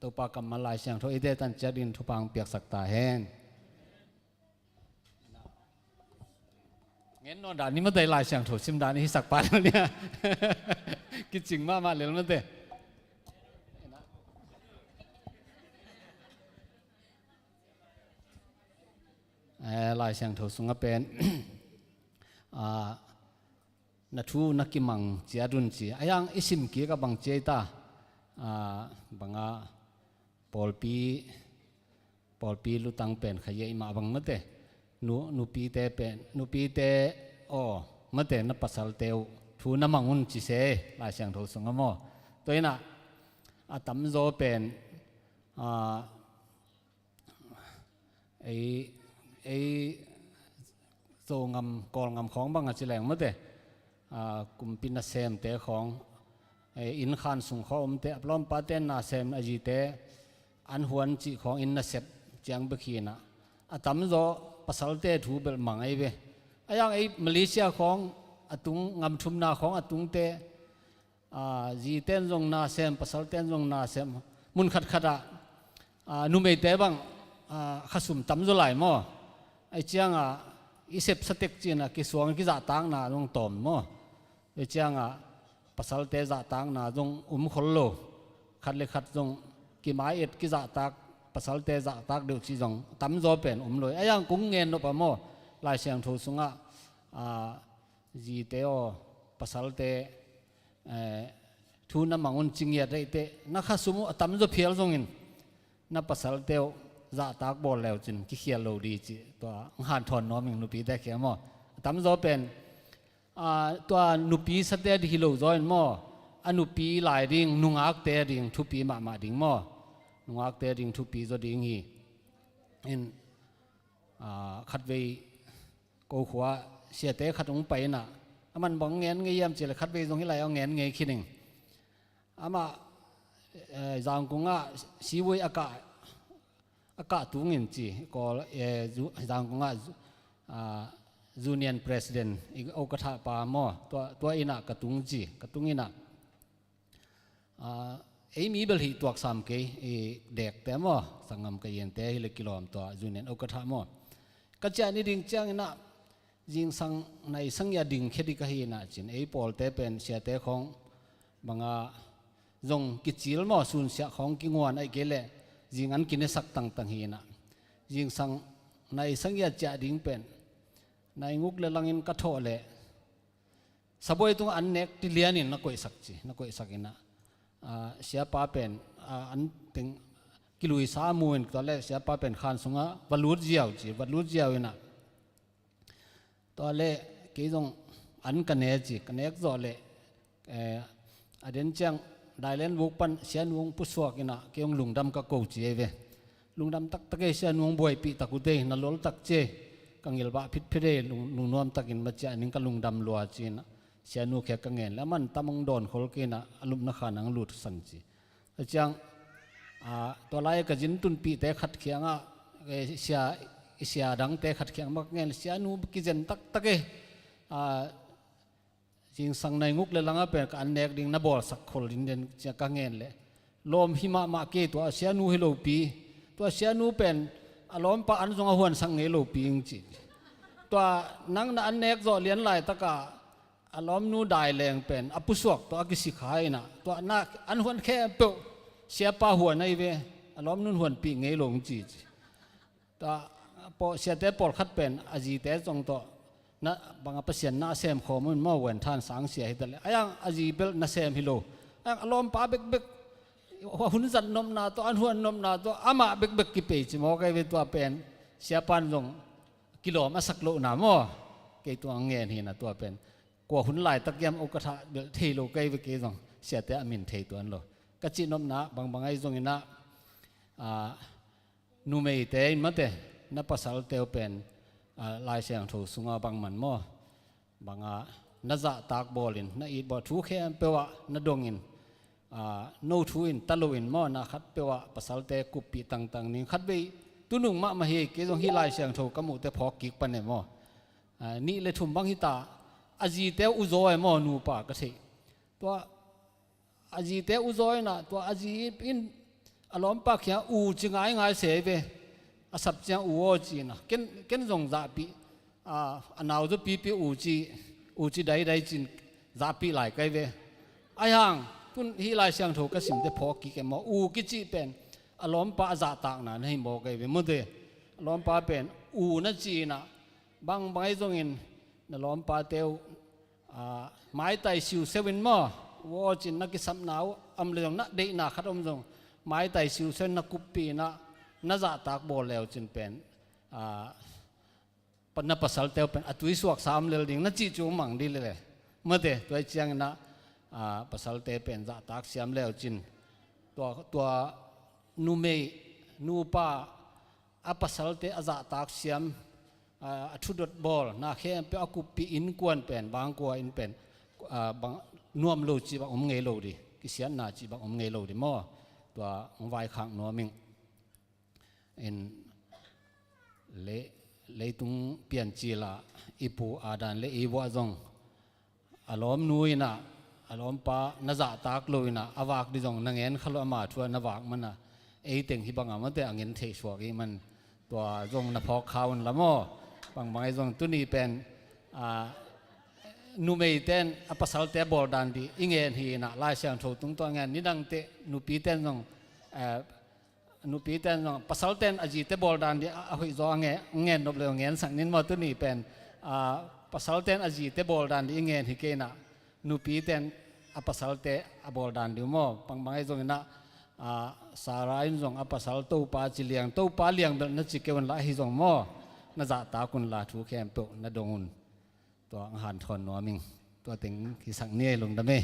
Topa kammal Lai Siangtho i detan ciat in thupha hong piaksak ta hen. Ngen nawn dan ni mate Lai Siangtho sim dan ni hisak pa lo nia. Kicing mahmah lel mate. Eh, Lai Siangtho sungah pen ah, na thu na kimang ciat un ci. A yang i sim kik a bang ciai ta ah, banga pawlpi pawlpi lutang pen khaia i mah bang mate. Nu, nupite pen nupite aw mate na pasalte uh thu na mang un ci se Lai Siangtho sungah maw? Tua inah a tamzaw pen ah, ei, ei Zogam Kawlgam khawng bang a ci leng mate. Ah, kumpi nasemte khawng eh, inn khan sung khawng omte a lawmpate nasem a zite an huan cih khawng inn nasep ciang bek hinah a tamzaw pasalte thu belh mang ei ve. A yang ei Malaysia khawng a tung, ngam thumna khawng a tungte, a, zite in zong na sem, pasalte in zong na sem, mun khatkhat ah, a, numeite bang, a, khasum tam zaw lai maw. Ei ciangah i sepsa tek ci-in ah kisuang kizahtakna zong tawm maw. Ei ciangah pasalte zahtakna zong um khol lo. Khat le khat zong kimai-et kizahtak, pasalte zahtak deuh ci zong tamzaw pen um lo. A yang kong gen nop a maw, Lai Siangtho sungah, a, zite aw, pasalte, eh, thu na mang un ci ngiat ahih teh, na khasum uh a tamzaw phial zongin na pasalte uh zahtak bawl le uh cin kikhial lo ding ci, tua hanthawn nuam ing nupite kiang maw. A tamzaw pen, a, tua nupi sate ding hi lo zaw in maw, a nupi lai ding, nungakte ding thupi mahmah ding maw. Nungakte ding thupi zaw ding hi. In, a, khatvei ko khua siate khat hong pai in ah, aman bang ngen ngei hiam cih leh khatvei zong hih lai ah ngen ngei khin ing. Amah, eh, Zangkong ah sivui a kah, a kah tung in ci, Kawl, eh, Zu-, Zangkong ah Zu-, ah, Union President, i, okatha pa maw, tua, tua inn ah ka tung ci, ka tung in ah, ah, ei mi bel hih tuaksam kei, i, dekte maw, sanggam ka iante hi le kilawm tua, Union okatha maw. Ka ciah ni ding ciangin ah, zingsang nai sang a dingkhia ding ka hi in ah cin, ei pawlte pen siate khawng bangah zong kicil maw, sunsiah khawng kinguan ahih kei leh zing an kinesak tangtang hi in ah, zingsang nai sang a ciah ding pen nai nguk le langin ka thawh leh sabuai tungah an nek ti lianin na koihsak ci, na koihsak in ah, ah, siapa pen, ah, an teng kiluisa mu in tua leh siapa pen khan sungah va lut ziau ci, va lut ziau in ah, tua leh kei zong an ka ne ci, ka nek zawh leh, eh, a den ciang dailen vuk pan sianu hong pusuak in ah kei hong lungdam ka ko ci ei ve. Lungdam taktak ei, sianu hong buaipih tak uh teh, na lol tak ci ei, ka ngilbah phitphit ei, lung, lungnuam takin maciah ning ka lungdam lua ci in ah, sianu kiang ka ngen leh aman tam hong dawn khol kei in ah, a lupna khan ah hong lut sang ci. A ciang, ah, tua lai ka zin tunpihte khat kiangah, eh, sia, i sia dangte khat kiang mah ka ngen leh sianu kizen taktak ei, ah, zingsang nai nguk le langah pen ka an nek ding na bawlsak khol ding den ci-a ka ngen leh lawm hi mahmah kei, tua sianu hi lopi, tua sianu pen a lawmpa an zong a huansak ngei lopi ing ci. Tua nang na an nek zawh lian laitakah a lawmnu dai leng pen a pusuak tawh a kisikha in ah, tua na an huan khempeuh siapa huan ahi ve, a lawmnu in huanpih ngei lo ing ci ci. Tua, paw-, siate pawlkhat pen a zite zong tawh na bangah Pasian na a sem khawm un maw, Vuanthan sang sia hi ta leh, a yang a zi bel na sem hi lo, a yang a lawmpa bekbek, hun zat nopna tawh, an huan nopna tawh, amah bekbek kipei ci mawk ei ve. Tua pen siapa in zong kilawm a sak lohna maw. Kei tua ngen hi in ah, tua pen kua hun laitak hiam okatha bel thei lo kei ve, kei zong siate a min thei tuan lo. Ka cih nopna bangbang ahi zongin ah, ah, numeite in mate, na pasalte uh pen, ah, Lai Siangtho sungah bangman maw, bangah na zahtak bawlin, na it bawl thu khempeuh ah na dongin, ah, no thu in ta loin maw, na khatpeuh ah pasalte kuppih tangtang ning. Khatvei tunung mahmah hi, kei zong hih Lai Siangtho ka muhte phawk kik pan e maw. Ah, nih le thum bang hi ta, a zite uh zaw e maw, nupa ka theih. Tua a zite uh zaw in ah, tua a zi in a lawmpa kiang u ci ngaingai se ve. A sap ciang u aw ci in ah, ken, ken zong zahpih, a, a nau zaw pipi u ci, u ci daidai ci-in zahpih lai kai ve. Ahi hang, tun hih Lai Siangtho ka simte phawk kik e maw, u kicih pen a lawmpa a zahtakna na hi mawk ei ve, mute. A lawmpa pen u na ci in ah, bangbang ahi zongin na lawmpate uh, ah, maitai siuseu in maw, u aw ci-in na kisapna uh om le zong, na deihna khat om zong, maitai siuseu in na kuppih in ah, na zahtak bawl le uh cin pen, ah, pa-, na pasalte uh pen a tui suaksa om lel ding na cih cu mang dih lel e. Mate, tua hi ciangin ah, ah, pasalte pen zahtak siam le uh cin, tua, tua numei, nupa, a pasalte a zahtak siam, a, a thudot bawl, na khempeuh a kuppih innkuan pen, bangkua in pen, a, bang, nuam lo cih bang om ngei lo dih, kisiatna cih bang om ngei lo dih maw. Tua hong vaikhak nuam ing. In le, leitung piancil ah i pu Adam le Eve ah zong a lawmnu in ah, a lawmpa na zahtak lo in ah a vak ding zong na ngen kha lo, ama thu ah na vak man ah ei teng hih bang a mate a ngen theih suak i hih man, tua zong na phawk kha un la maw. Bangbang ahi zong tuni pen, a, numeite in a pasalte bawl dan ding i ngen hi in ah, Lai Siangtho tung tawh a ngen, nidangte nupite in zong, eh, nupite in zong pasalte in a zite bawl dan ding a, a hoih zaw a nge-, ngen nop le ngensak ning maw. Tuni pen, a, pasalte in a zite bawl dan ding i ngen hi kei in ah, nupite in a pasalte a bawl dan ding maw. Bangbang ahi zong in ah, a, Sarah in zong a pasal Topa ci liang, Topa liang bel na ci kei un la, ahi zong maw, na zahtak un la, thu khempeuh na dong un. Tua hong hanthawn nuam ing. Tua teng hisak ni ei, lungdam ei.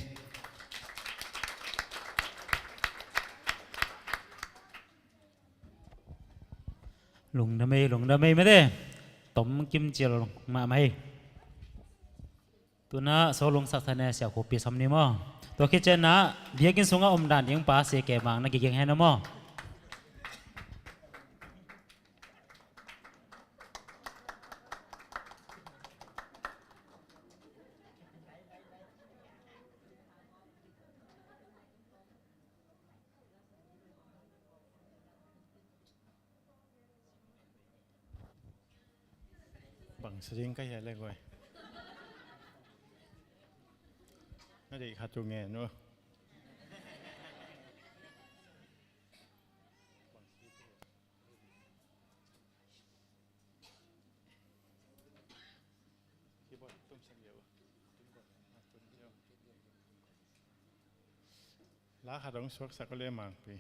Lungdam ei, lungdam ei mate. Tom kim cil mahmah ei. Tu in ah Sawlung Sak Than le Sia Khup Pi Sam ni maw. Tua khit ciangin ah biakinn sungah om dan ding pa Sia Ke Mang na kiging hen maw. Bang sa ding ka hia le guai. Na deih khat tu ngen uh. La khat hong suaksak uh le, Mangpi.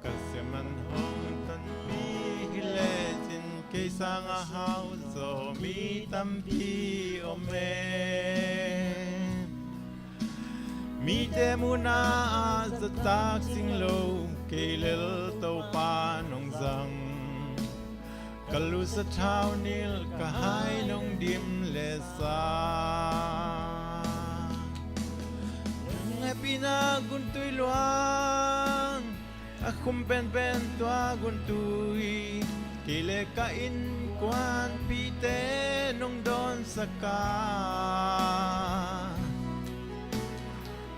Ka siaman hong tonpi hi lecin kei sang a hau zaw mi tampi om e. Mite munah a zatak sing lo kei lel Topa nong zang. Ka lusa thau nil ka hai nong dim le sa. Nong hehpihna guntui luang a Khum penpen tua guntu hi, kei le ka innkuanpihte nong dawnsak a.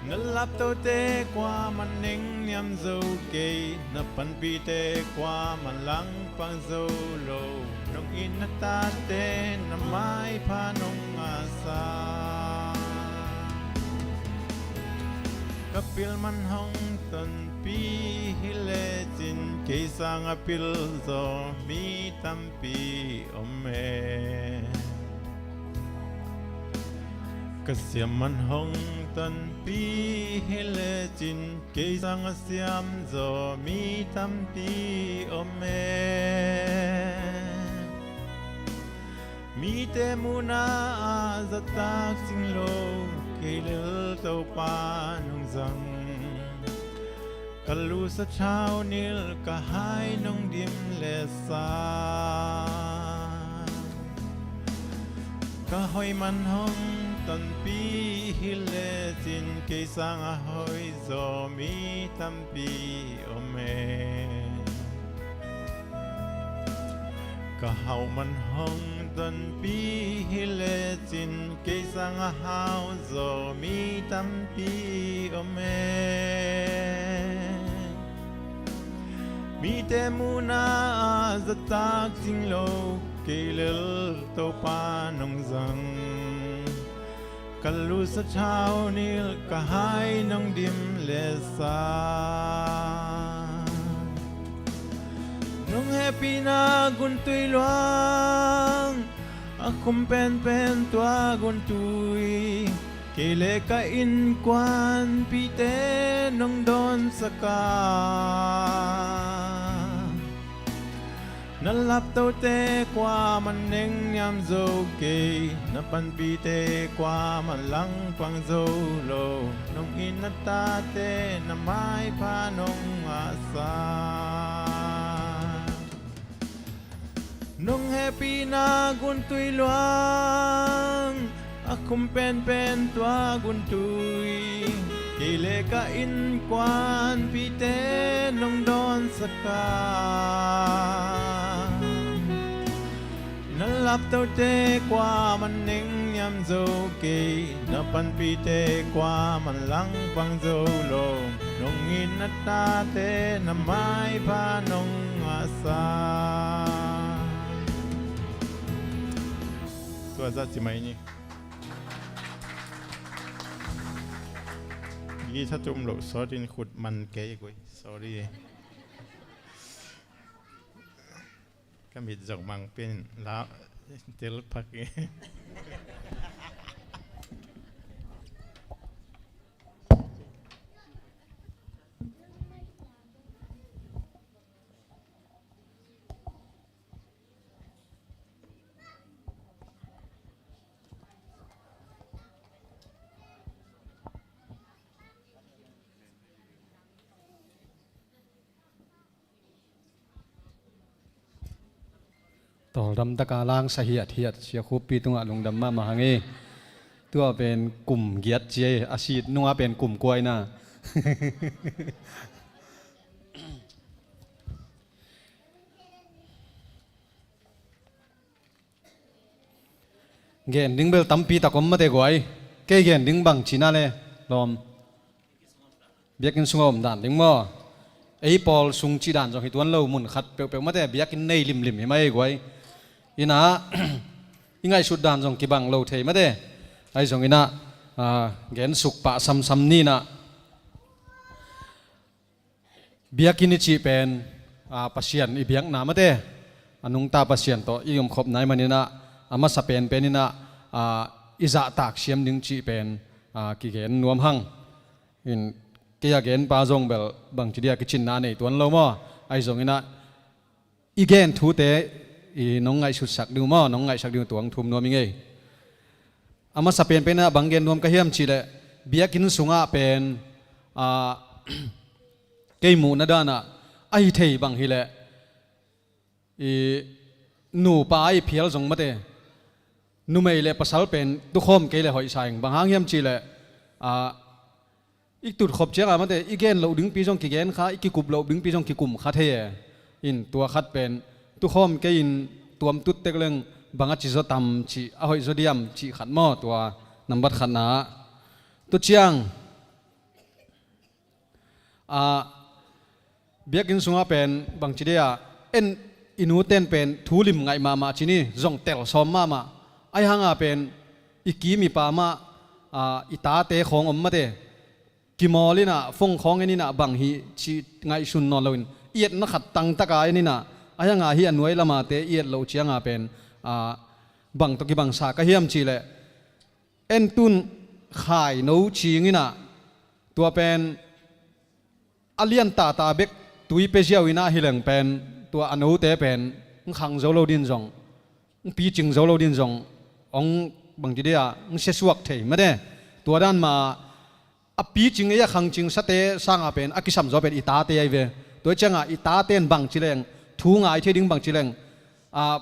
Na laptote kuaman nengniam zo kei, na panpihte kuaman langpang zo lo. Nong it na tate na maipha nong ngahsa. Ka pil man hong tonpih hi lecin, kei sanga pil zaw mi tampi om e. Ka siam man hong tonpih hi lecin, kei sanga siam zaw mi tampi om e. Mite muhna ah zahtak sing lo, kei lel Topa nong zang. Ka lusa thaunilh, ka hai nong dim lesa. Ka hoih man hong tonpih hi lecin, kei sanga hoih zaw mi tampi om e. Ka hau man hong tonpih hi lecin, kei sanga hau zaw mi tampi om e. Mite muhna ah zahtak sing lo, kei lel Topa nong zang. Ka lusa thaunilh, ka hai nong dim lesa. Nong hehpihna guntui luang, a khum penpen tua guntui, kei le ka innkuanpihte nong dawnsak a. Na laptote kuaman nengniam zo kei, na panpihte kuaman langpang zo lo. Nong it na tate na maipha nong ngahsa. Nong hehpihna guntui luang, a khum penpen tua guntui, kei le ka innkuanpihte nong dawnsak a. Na laptote kuaman nengniam zo kei, na panpihte kuaman langpang zo lo. Nong it na tate na maipha nong ngahsa. Tua zah ci mai ni. Guitar tum lo sawtin khut man kei gui. Sorry. Ka mit zong mang pen la tel phak e. Tawldam taka lang sa hiathiat, Sia Khup pi tungah lungdam mahmah hang e. Tua pen kum giat ci e, a sit nungah pen kum kua hi na. Gen ding bel tampi tak om mate guai. Kei gen ding bang ci na le lawm. Biakinn sungah om dan ding maw? Ei pawl sung cih dan zong hi tuan lo, mun khat peuhpeuh mate, biakinn nei limlim hi mah ei guai. Inah i ngaihsut dan zong kibang lo thei mate. Ahi zong inah, ah, gen suk pah samsam ni inah. Biakinn i cih pen, ah, Pasian i biakna mate, a nungta Pasian tawh i omkhopna i man inah, a masa penpen inah, ah, i zahtak siam ding cih pen, ah, kigen nuam hang. In, kei a genpa zong bel bangci dia kicinna nei tuan lo maw? Ahi zong inah i gen thute i nong ngaihsutsak ding uh maw, nong ngaihsak ding uh tuang thum nuam i ngei. A masa penpen ah bang gen nuam ka hiam cihleh, biakinn sungah pen, ah, kei muhna danah a hi thei bang hileh, i nupa a i phial zong mate, numei le pasal pen tukhawm kei le hoihsa ing. Bang hang hiam cihleh, ah, i tutkhop cianga mate, i gen loh dingpi zong kigen kha, i kikup loh dingpi zong kikum kha thei e. In tua khat pen tukhawm kei in tuam tut tek leng bang a ci zaw tam cih, a hoih zaw diam cih khat maw, tua nambat khatna ah. Tua ciang a, biakinn sungah pen bangci dei ah, en i nuten pen thu lim ngaih mahmah ci ni, zong tel sawm mahmah. Ahi hanga pen i kim i pam ah, a, i tate khawng om mate, kimawl inah, phone khawng en inah bang hi cih ngaihsun nawn loin, i etna khat tangtaka en inah, ahi hanga hi a nuai lamate i et loh cianga pen, a, bang tawh kibangsa ka hiam cihleh, en tun khaino cing inah, tua pen a lian tata bek tui pia ziau inah hi leng pen, tua a note pen hong khang zo lo din zong, hong picing zo lo din zong, hong bangci dei ah, hong siasuak thei mate. Tua dan ma a picing ei a khangcing sate sanga pen a kisam zaw pen i tate ahi ve. Tua cianga i tate in bangci leng, thu ngai thei ding bangci leng, a,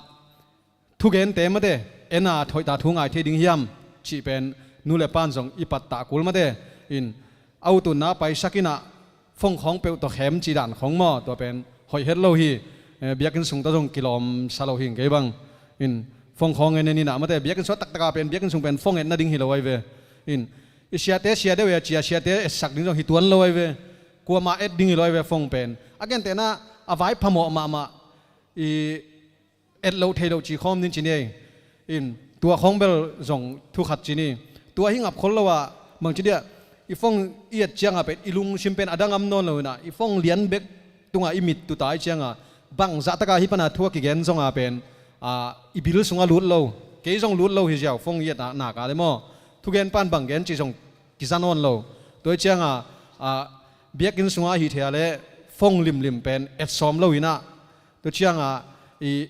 thugente mate, en a hoihta thu ngai thei ding hiam cih pen nu le pan zong i pattah kul mate. In a ututna paisak inah phone khawng peuh tawh khem cih dan khawng maw, tua pen hoih het lo hi. Eh, biakinn sung tawh zong kilawmsa lo hi kei bang. In phone khawng en en inah mate, biakinn sung taktaka pen, biakinn sung pen phone etna ding hi lo ahi ve. In i siate sia deuh e a cia, siate etsak ding zong hi tuan lo ahi ve. Kuama et ding hi lo ahi ve phone pen. A gentehna a vai phamawh mahmah i et loh thei loh ci khawm nin ci ni ei. In tua khawng bel zong thu khat ci ni. Tua hi ngap khol lo ah, bangci dei ah, i phone i et cianga pen i lungsim pen a dangam nawn lo inah, i phone lian bek tungah i mit tuta i cianga, bangzah taka hi pana thu a kigen zonga pen, a, i bil sungah lut lo, kei zong lut lo hi ziau, phone i et a naka le maw, thugen pan bang gen cih zong kiza nawn lo. Tua i cianga, a, biakinn sungah ahih thei a le phone limlim pen et sawm lo inah, tua cianga i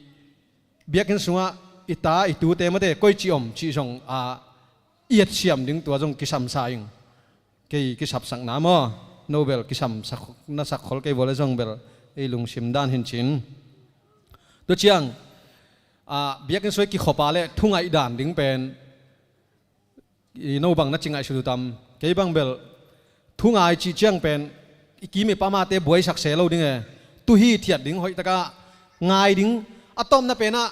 biakinn sungah i ta i tute mate koici om cih zong, a, i et siam ding tua zong kisamsa ing. Kei kisapsakna maw, no bel kisamsak na sak khol kei vua le zong bel ei lungsim dan hin cin. Tua ciang, a, biakinn sung i kikhop a le thungaih dan ding pen i no bang na ci ngaihsut uh tam? Kei bang bel thungai cih ciang pen i kim i pamate buaisak se lo ding e. Tu hi thiat ding, hoihtaka ngai ding. A tawpna penah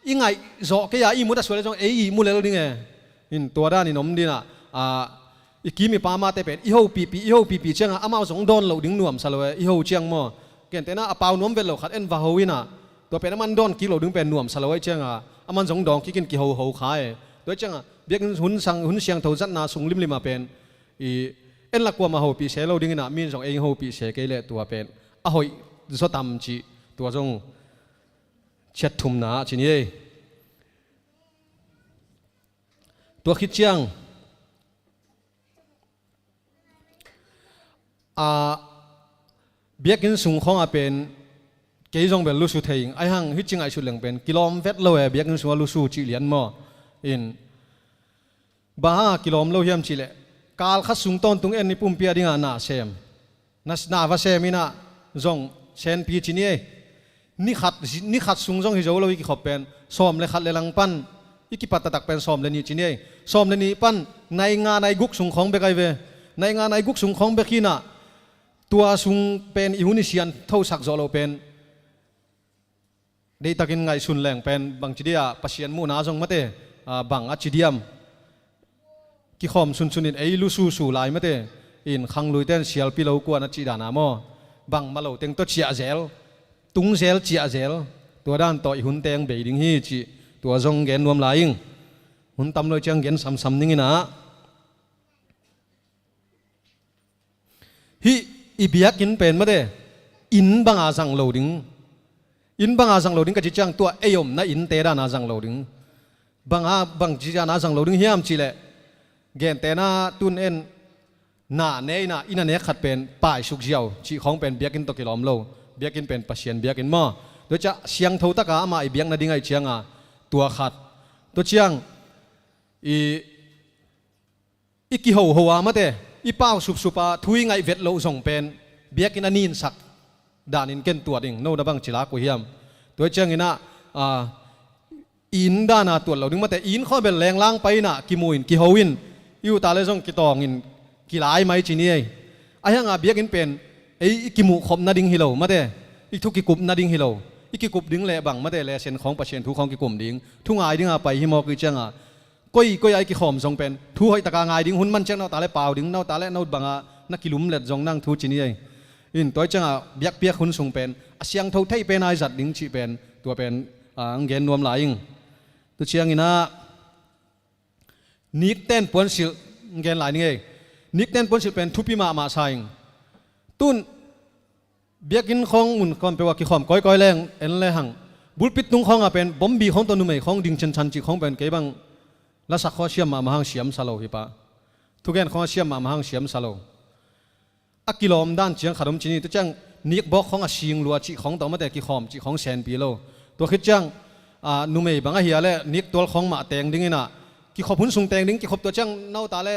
i ngaih zawh kei a i mut a suai le zong ei i mu lel ding e. In tua danin om dinah, a, i kim i pamate pen i hopihpih, i hopihpih cianga amau zong dawn loh ding nuamsa lo e, i ho ciang maw. Gentehna a pau nuam vet lo khat en va ho inah, tua pen aman dawn kik lo ding pen nuamsa lo ahi cianga aman zong dawng kikin kihoho kha e. Tua ahi cianga biakinn hun sang, hun siangtho zatna sung limlima pen i en la kuama hopih se lo ding inah, min zong ei hopih se kei leh tua pen a hoih zaw tam cih, tua zong ciat thumna ah ci ni ei. Tua khit ciang, a, biakinn sung khawngah pen kei zong bel lusu thei ing. Ahi hang hih ci ngaihsut leng pen kilawm vet lo e, biakinn sungah lusu cih lian maw. In, bang hanga kilawm lo hiam cihleh, kal khat sung tawntung en i pumpi a dinga na sem, na, na va sem inah zong senpi ci ni ei. Ni khat, ni khat sung zong hi zo lo i kikhop pen, sawm le khat le lang pan i kipat taktak pen sawm le nih ci ni ei. Sawm le nih pan nai nga nai guk sung khawng bek ahi ve. Nai nga nai guk sung khawng bek hinah, tua sung pen i hun i sianthosak zawh loh pen deihtakin ngaihsun leng pen bangci dei ah, Pasian muhna zong mate, a, bang a ci diam? Kikhawm sunsun in ei lususu lai mate, in khangluite in sialpi lo kuan a cih dana maw, bangmah lo teng tawh ciahzel, tungzel ciahzel, tua dan tawh i hun teng bei ding hi cih, tua zong gen nuam lai ing. Hun tam lo ciang gen samsam ning inah. Hih i biakinn pen mate, inn banga zang lo ding, inn banga zang lo ding ka ci ciang, tua ei omna innte dana zang lo ding. Banga, bangci dana zang lo ding hiam cihleh, gentehna tun en, na ne inah, inn a nek khat pen paisuk ziau cih khawng pen biakinn tawh kilawm lo. Biakinn pen Pasian biakinn maw. Tua ciah siangtho taka amah i biak nading ahi cianga, tua khat. Tua ciang i i kihoho a mate, i pau supsup a thu i ngaih vet loh zong pen biakinn a ninsak danin ken tuat ing. No na bang ci lak uh hiam? Tua cianginah, a, i inn dana tuat lo ding mate, i inn khawng bel lenglang pai inah kimu in, kiho in, i uta le zong kitawng in, kilai mai ci ni ei. Ahi hanga biakinn pen ei i kimuh khop nading hi lo mate, i thu kikup nading hi lo. I kikup ding le bang mate, le sen khawng, Pasian thu khawng kikum ding, thu ngai dinga pai hi mawk i cianga, koi koi a i kikhawm zong pen thu hoih taka ngai ding, hun man ciang nauta le pau ding, nauta le no banga na kilumlet zong nang thu ci ni ei. In tua i cianga biakpiak hun sung pen a siangtho thei pen a i zat ding cih pen tua pen a, ang gen nuam lai ing. Tu cianginah nikten puansilh gen lai ning ei. Nikten puansilh pen thupi mahmah sa ing. Tun biakinn khawng mun khawm peuh a kikhawm kawikawi leng en le hang, bulpit tung khawngah pen bombi khawng tawh numei khawng ding ciancian cih khawng pen kei bang lasak khawng a siam mahmah hang siam sa lo hi pah. Thugen khawng a siam mahmah hang siam sa lo. A kilawm dan ciang khat om ci ni, tu ciang nikbawk khawng a sing lua cih khawng tawh mate, kikhawm cih khawng senpi lo. Tua khit ciang a, numei bang ahi a le niktual khawng mah teng dinginah kikhop hun sung teng ding, kikhop tua ciang nauta le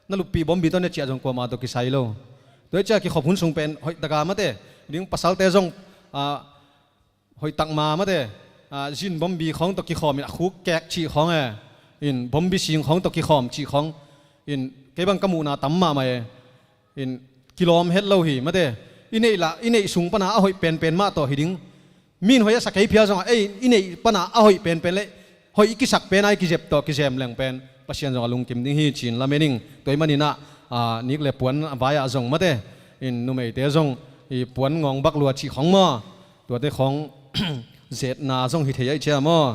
na luppih bombi tawh ne ciah zong kuamah tawh kisai lo. Tua i ciah kikhop hun sung pen hoih taka mate ding, pasalte zong a, hoih takma mate a, zin bombi khawng tawh kikhawm in a khuk kek cih khawng e, in bombi sing khawng tawh kikhawm cih khawng in kei bang ka muhna tam mahmah e. In kilawm het lo hi mate. I neih lah, i neih sung pana a hoih penpen mah tawh hi ding. Min hoih a sa kei phial zongah ei i neih pana a hoih penpen le hoih i kisak pena i kizep tawh kizem leng pen Pasian zong a lungkim ding hi ci-in lamen ing. Tua i maninah a, nik le puan a vai-ah zong mate, in numeite zong i puan ngawng bak lua cih khawng maw, tuate khawng zetna zong hi thei aih cia maw.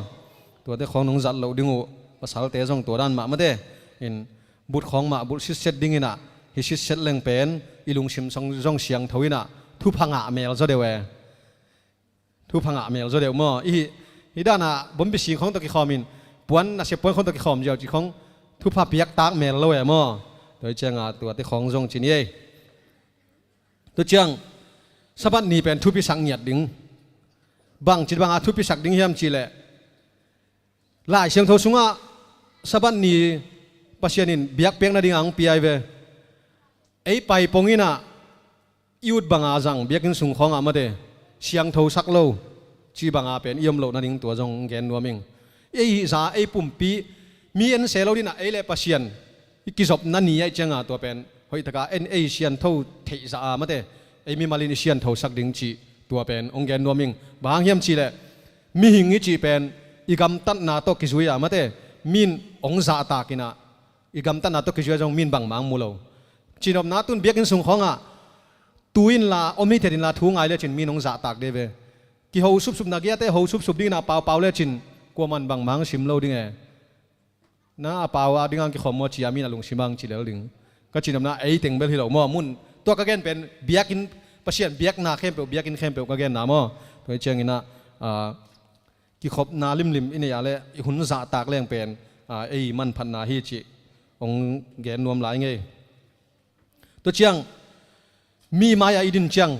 Tuate khawng nong zat loh ding uh, pasalte zong tua dan mah mate. In but khawng mah bulh sitset dinginah hi sitset leng pen i lungsim zong, zong siangtho inah thupha ngah mel zaw deuh e. Thupha ngah mel zaw deuh maw. I hi, hi danah bombi sing khawng tawh kikhawm in, puan nasep puan khawng tawh kikhawm ziau cih khawng thupha piaktak mel lo e maw. Tua i cianga tuate khawng zong ci ni ei. Tu ciang Sabbath ni pen thupisak ngiat ding. Bangci banga thupisak ding hiam cihleh Lai Siangtho sungah Sabbath ni Pasian in biakpiak nadinga hong pia hi ve. Ei paipong inah i ut banga zang biakinn sung khawngah mate siangthosak lo ci banga pen i om loh nading tua zong gen nuam ing. Ei hihza ei pumpi mi en se lo dinah ei le Pasian i kizopna ni aih cianga tua pen hoihtaka en ei siantho theihzah a mate, ei mimalin i sianthosak ding cih tua pen hong gen nuam ing. Bang hang hiam cihleh mihing i cih pen i gamtatna tawh kizui a mate, min hong zahtak inah i gamtatna tawh kizui a zong min bangmah hong mu lo. Cinopna tun biakinn sung khawngah tu inla om hithiat inla thu ngai lecin min hong zahtak dih ve. Kiho supsupna giate ho supsup dinginah paupau lecin kuaman bangmah hong sim lo ding e. Na a pau a dinga kikhawm maw ci-a min a lungsim ang ci lel ding. Ka cinopna ei teng bel hi lo maw, mun tua ka gen pen biakinn, Pasian biakna khempeuh, biakinn khempeuh ka genna maw. Tua i cianginah a, kikhopna limlim i neih a le i hun zahtak leng pen a, ei manphatna hi cih hong gen nuam lai ngei. Tua ciang mi mai-ah i din ciang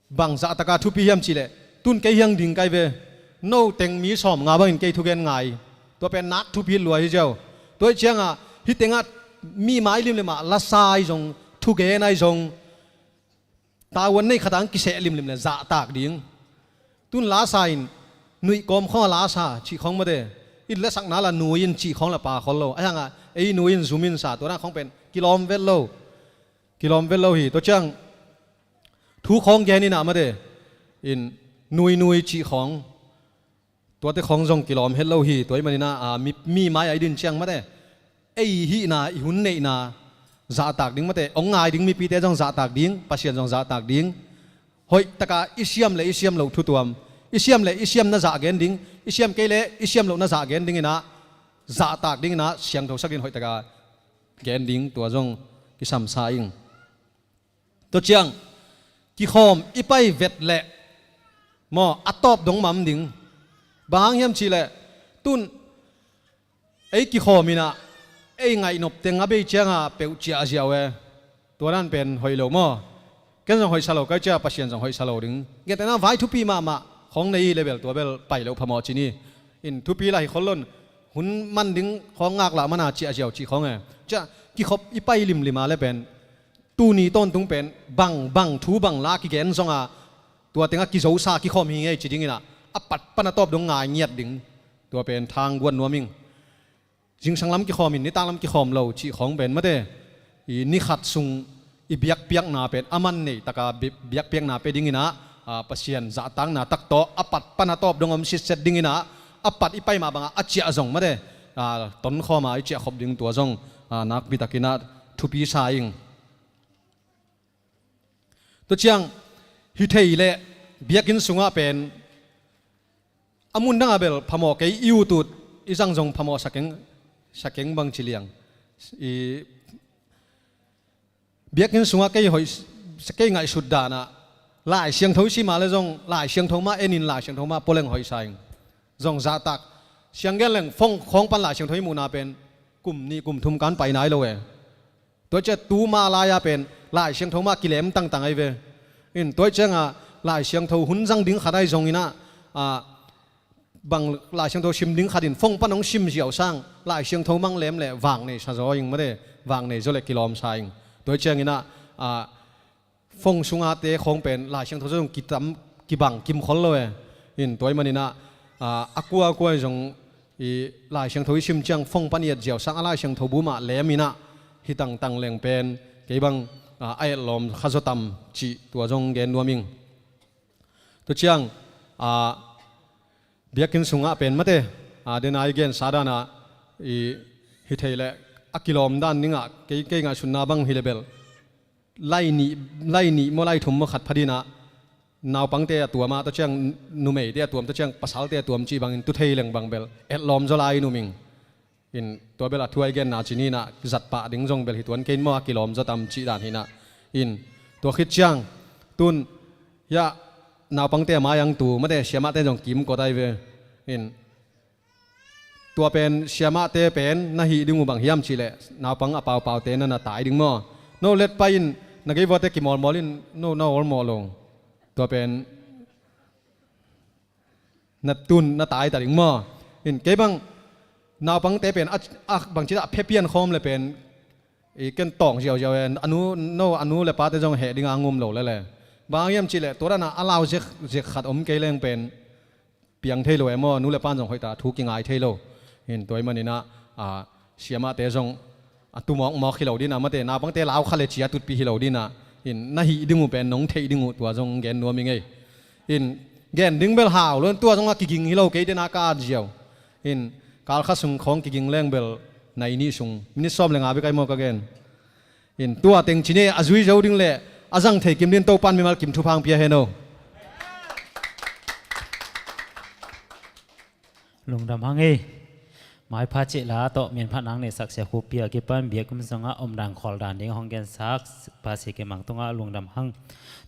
bang zahtaka thupi hiam cihleh tun kei hiang ding kai ve. No teng mi sawmnga bangin kei thugen ngai. Tua pen nak thupi lua hi ziau. Tua i cianga hih tengah mi mai limlimah lasa ahi zong, thugen ahi zong, tavuan nei khatang kiseh limlim le zahtak ding. Tun lasa in nuih kawm khawng a lasa cih khawng mate, i lasakna la nui in cih khawng la pa khol lo. Ahi hanga ei nui in zum in sa tua dan khawng pen kilawm vet lo. Kilawm vet lo hi. Tua ciang thu khawng gen inah mate, in nuinui cih khawng, tuate khawng zong kilawm het lo hi. Tua i maninah a, mi, mi mai-ah i din ciang mate, ei hihna, i hun neihna zahtak ding mate, hong ngai ding mipite zong zahtak ding, Pasian zong zahtak ding. Hoihtaka i siam le i siam loh thutuam, i siam le i siam na zah gen ding, i siam kei le i siam loh na zah gen dinginah, zahtak dinginah siangthosak din hoihtaka gen ding tua zong kisamsa ing. Tua ciang kikhawm i pai vet leh maw, a tawp dong mam ding. Bang hang hiam cihleh tun ei kikhawm inah ei ngaihnop teng a bei cianga peuh ciah a ziau e. Tua dan pen hoih lo maw. Ken zong hoihsa lo kai cia, Pasian zong hoihsa lo ding. Ngetena vai thupi mahmah khawng nei hi le bel tua bel pai loh phamawh ci ni. In thupi la hi khol lon, hun man ding khawng ngaklah mana ciah a ziau cih khawng e. Cia kikhop i pai limlima le pen tuni tawntung pen bang bang thu bang la kigen zonga tua tengah kizosa kikhawm hi ngei ci dinginah a pat pana tawp dong ngai ngiat ding. Tua pen thang guan nuam ing. Zingsang lam kikhawm in nitang lam kikhawm lo cih khawng pen mate, i ni khat sung i biakpiakna pen a man nei taka bi- biakpiakna pe dinginah, a, Pasian zahtakna tak tawh a pat pan a tawp dong om sitset dinginah, a pat i pai mah bangah a ciah zong mate, a, tonkhawma i ciah khop ding tua zong, a, nakpi takinah thupi sa ing. Tua ciang hi thei leh biakinn sungah pen a mun dangah bel phamawh kei i utut i zang zong phamawh sakeng, sakeng bang ci liang. I biakinn sungah kei hoih, kei ngaihsut danah Lai Siangtho i sim a le zong Lai Siangtho mah enin Lai Siangtho mah pualeng hoih sa ing. Zong zahtak siang gen leng phone khawng pan Lai Siangtho i muhna pen kum nih kum thum kan pai nai lo e. Tua ciah tuma lai-a pen Lai Siangtho mah kilem tangtang ahi ve. In tua ciangah Lai Siangtho hun zang ding khat ahi zonginah, a, bang Lai Siangtho sim ding khatin phone pan hong sim ziau sang Lai Siangtho mang lem le vak nei sa zaw ing mate, vak nei zaw le kilawm sa ing. Tua cianginah, a, phone sungate khawng pen Lai Siangtho zong kitam kibang kim khol lo e. In tua i maninah, a, a kua a kua zong i Lai Siangtho i sim ciang phone pan i et ziau sang a Lai Siangtho bu mah leminah hi tangtang leng pen kei bang, a, a etlawm kha zaw tam cih tua zong gen nuam ing. Tua ciang, a, biakinn sungah pen mate, a, dena i gensa danah i hi thei leh a kilawm dan dingah kei, kei ngaihsutna bang hi le bel lai nih, lai nih maw lai thum maw khat phadinah naupangte a tuam ah, tua ciang numeite a tuam, tua ciang pasalte a tuam cih bangin tu thei leng bang bel etlawm zaw lai in um ing. In tua bel a thu a i genna cininah zat pah ding zong bel hi tuan kei in maw a kilawm zaw tam cih dan hinah. In tua khit ciang tun hiah naupangte a mai-ang tu mate siamahte zong kimkot ahi ve. In tua pen siamahte pen na hih ding uh bang hiam cihleh naupang a paupaute na na tai ding maw? No let pai in na geivuate kimawlmawl in no na awlmawh lo. Tua pen na tun na tai ta ding maw? In kei bang naupangte pen a, a bangci a phe pian khawm le pen i ken tawng ziauziau e, a nu, no, a nu le pate zong heh dinga ngum lo lele. Bang hiam cihleh tua danah a lau zek, zek khat om kei leng pen piang thei lo e maw, nu le pan zong hoihta thu kingai thei lo. In tua i maninah, a, siamahte zong a tu mawkmawk hi lo dinah mate naupangte lau kha le cia tutpih hi lo dinah. In na hih ding uh pen nong theih ding uh tua zong gen nuam i ngei. In gen ding bel hau lo in tua zong a kiging hi lo kei dena ka at ziau. In kalkha sung khawng kiging leng bel nai nih sung minit sawm le nga bek ai maw ka gen. In tua teng cine a zui zo ding le a zang thei kim din Topan mimal kim thupha hong pia hen o. Lungdam hang ei. Maipha cih la tawh mianphat nang neihsak sia khupi a kipan biakinn sungah omdan khawldan ding hong gensak Pasi Kimang tungah lungdam hang.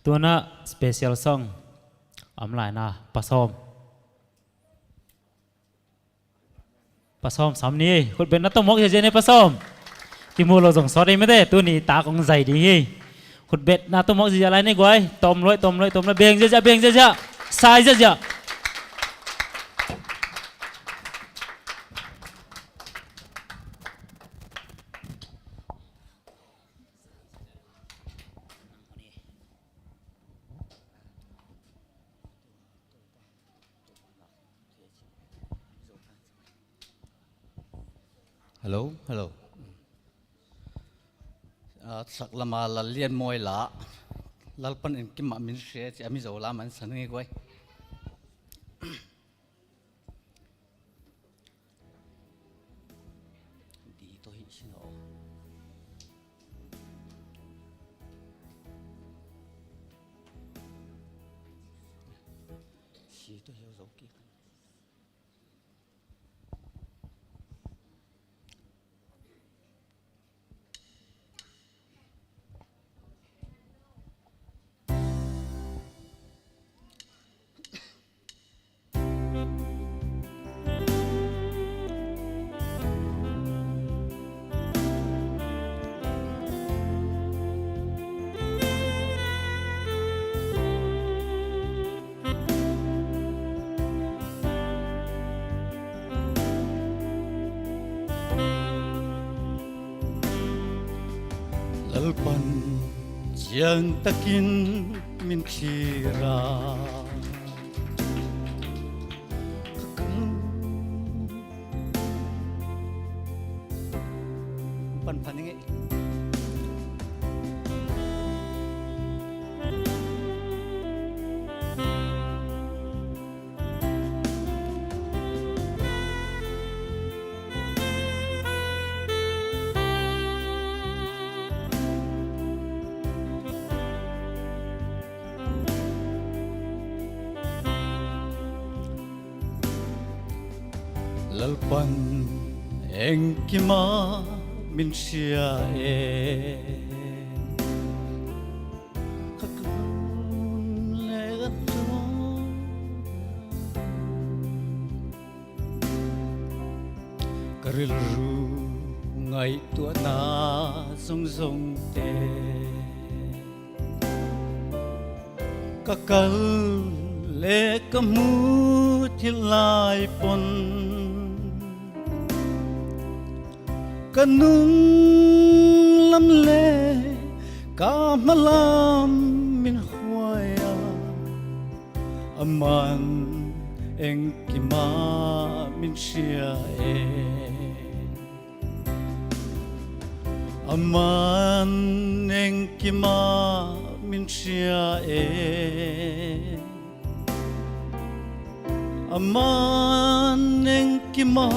Tunah special song om laina Pasawm. Pasawm sawm ni ei. Khutbetna tawmawk ziazia ni Pasawm. Kimu lo zong sawt ei mete tuni tak hong zai ding hi. Khutbetna tawmawk ziazia lai ni guai. Tawm luai, tawm luai, tawm luai. Beng ziazia, beng ziazia. Sai ziazia. Hello, hello. Ah, saklama lal lian mawi la, Lalpan in kimah min hre ci a Mizo lam an san nge guai. Di to hi sin o. Si to hi zo ki. Lalpan ciangtakin min thira. Pan phan i ngei. Lalpan engkima min hria e. Ka kum le ka tua, ka rilru ngaihtuahna zongzongte, ka kal le ka muthilh lai pon, ka nunglam le ka hmalam min huai a, aman engkima min hria e. Aman engkima min hria e. Aman engkima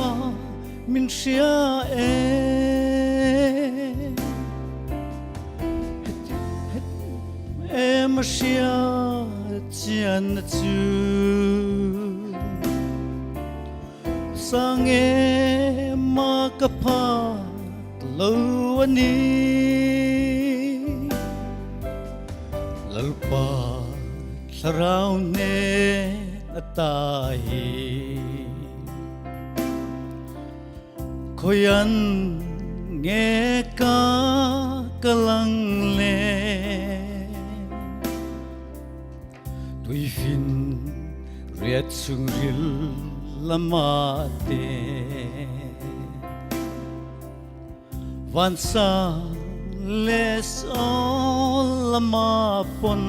min hria e. E Messiah, cian na cu sang e, ma ka pha lo a ni. Lalpa Thlarau ne a ta hi. Khuaian nge ka ka lang le tuifin riat sung ril lamate, vansang le sawl lama pon,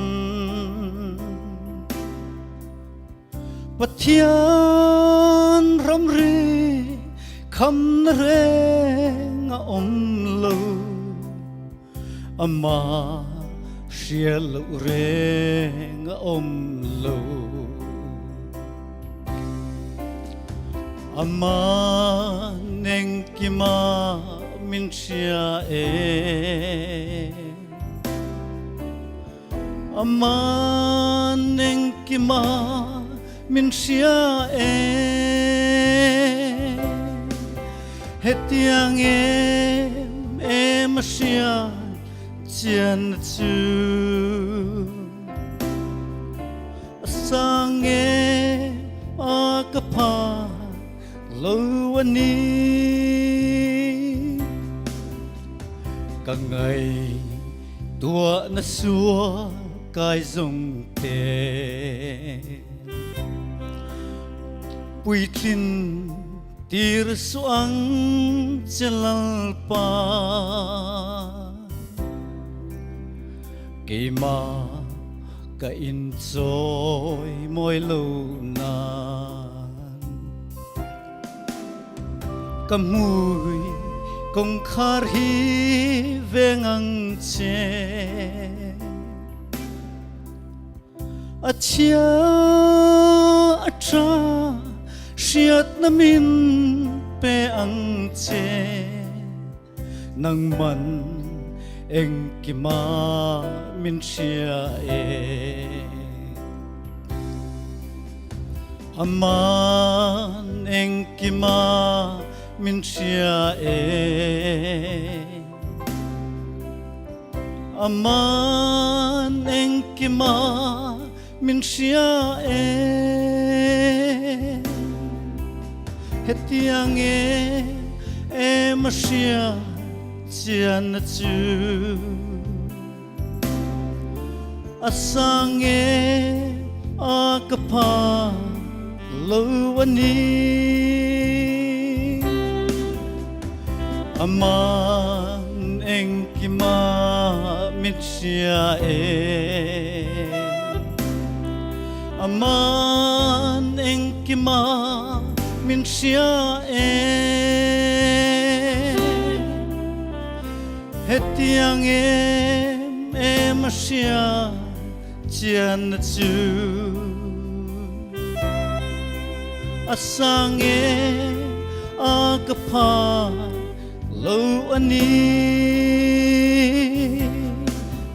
Pathian ramri khamna reng a om lo, ama hria loh reng a om lo. Aman engkima min hria e. Aman engkima min hria e. Hetiang em e Messiah, cian na cu a sang e, a ka pha lo a ni. Ka ngaihtuahna suak kai zongte puitling tir suang cia Lalpa, keima ka inncawi mawi lo nan, ka hmui kong khar hi veng ang ce. A chia a ṭha hriatna min pe ang ce. Nangman engkima min hria e. Aman engkima min hria e. Aman engkima min hria e. Hetiang e, e Messiah, cian na cu a sang e, a ka pha lo a ni. Aman engkima min hria e. Aman engkima min hria e. Hetiang em e Messiah, cian na cu a sang e, a ka pha lo a ni.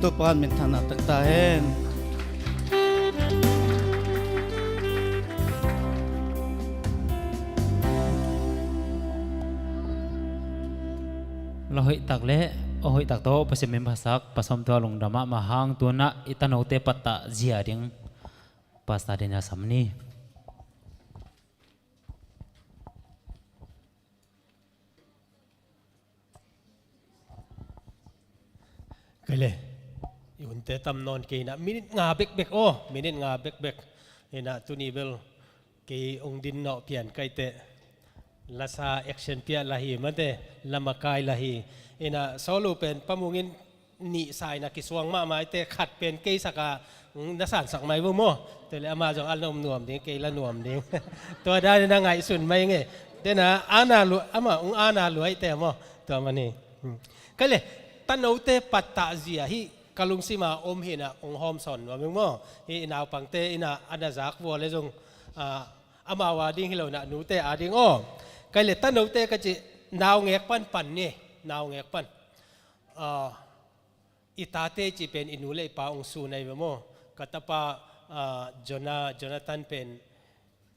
Topa in minthanna tang ta hen. A hoih tak le a hoih tak tawh Pasian min phasak, Pa Sawm tua lungdam mahmah hang, tu-in ah i tanote pattah zia ding Pastor Daniel sam ni. Kei le, i hunte tam nawn kei in ah, minute nga bekbek aw, minute nga bekbek. In ah tuni bel kei hong din nawh pian kei teh. Lasa action piah lah hi mate, la makai lah hi. In ah Sawlu pen Pa Mung in nih sa in ah kisuang mahmah hi teh, khat pen kei sak a, mm, na sansak mai vo maw. Tua leh amah zong a la nuam ding, kei la nuam ding. Tua dan in ah ngaihsun mai ing e. Tua in ah ana lua, amah hong ana lua hi teh maw. Tua man hi. Hmm. Kei le, tanote pattah zia hih ka lungsim ah om hi in ah hong hawmsawn nuam ing maw. Hih i naupangte in ah a na zak vua le zong, ah, amau a ding hi lo in ah nute a ding aw. Kei le tanote ka cih, naungek pan pan ni, naungek pan. Ah, i tate cih pen i nu le i pa hong sun ahi ve maw. Ka tapa, ah, Jona-, Jonathan pen,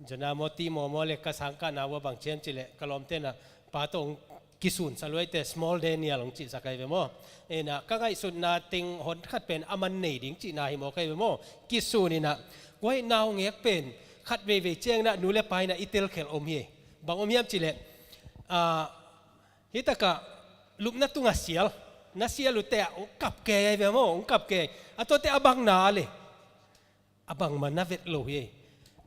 Jona maw, Timo maw le, ka sangkahna uh a bang ci hiam cih leh, ka lawmte in ah pa tawh hong kisunsa lua hi teh, small Daniel hong cihsak ahi ve maw. In ah ka ngaihsutna teng hon khat pen a man nei ding cihna hi mawk ahi ve maw. Kisun in ah, guai, naungek pen khat veivei ciangin ah nu le pa in ah i telkhelh om hi. Bang om hiam cih leh, ah, hih takah lupna tungah sial, na sial uh teh ah hong kap kei ahi ve maw, hong kap kei. A tuate a bang na le, a bangmah na vet lo hi.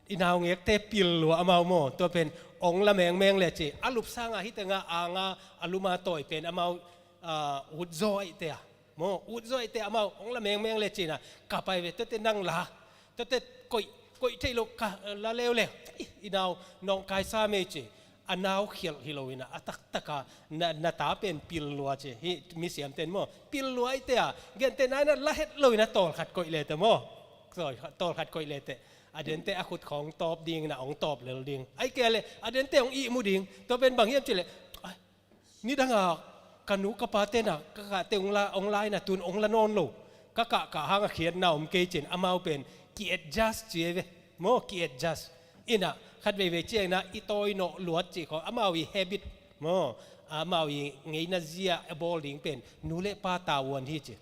I naungekte pil lua amau maw, tua pen hong la mengmeng le ci. A lup sangah hih tengah anga a luma tawi pen amau, ah, ut zaw ahih teh ah maw, ut zaw ahih teh amau hong la mengmeng le ci in ah kap ahi ve. Tuate nang la, tuate koih, koih theih loh ka la leuleu. Ih, i nau nawngkaisa mei ci. A nau khialh hi lo in ah, a taktak a na, na ta pen pil lua ci. Hih misiamte in maw, pil lua ahih teh ah, gentehna in ah la het lo in ah tawlkhat koih le teh maw. Tawl-, tawlkhat koih le teh, a dente a khut khawng tawp ding in ah hong tawp lel ding. Ahih kei leh a dente hong ihmu ding. Tua pen bang hiam cih leh, ai, nidang a ka nu ka pate in ah ka kahte hong la, hong la in ah tu-in hong la nawn lo. Ka kah, kah hang a khiatna om kei ci-in amau pen ki-adjust ci ahi ve maw, ki-adjust. In ah khat veivei ciangin ah i tawi nawh luat cih khawng, amau i habit maw, amau i ngeina zia a bawl ding pen nu le pa tavuan hi ci.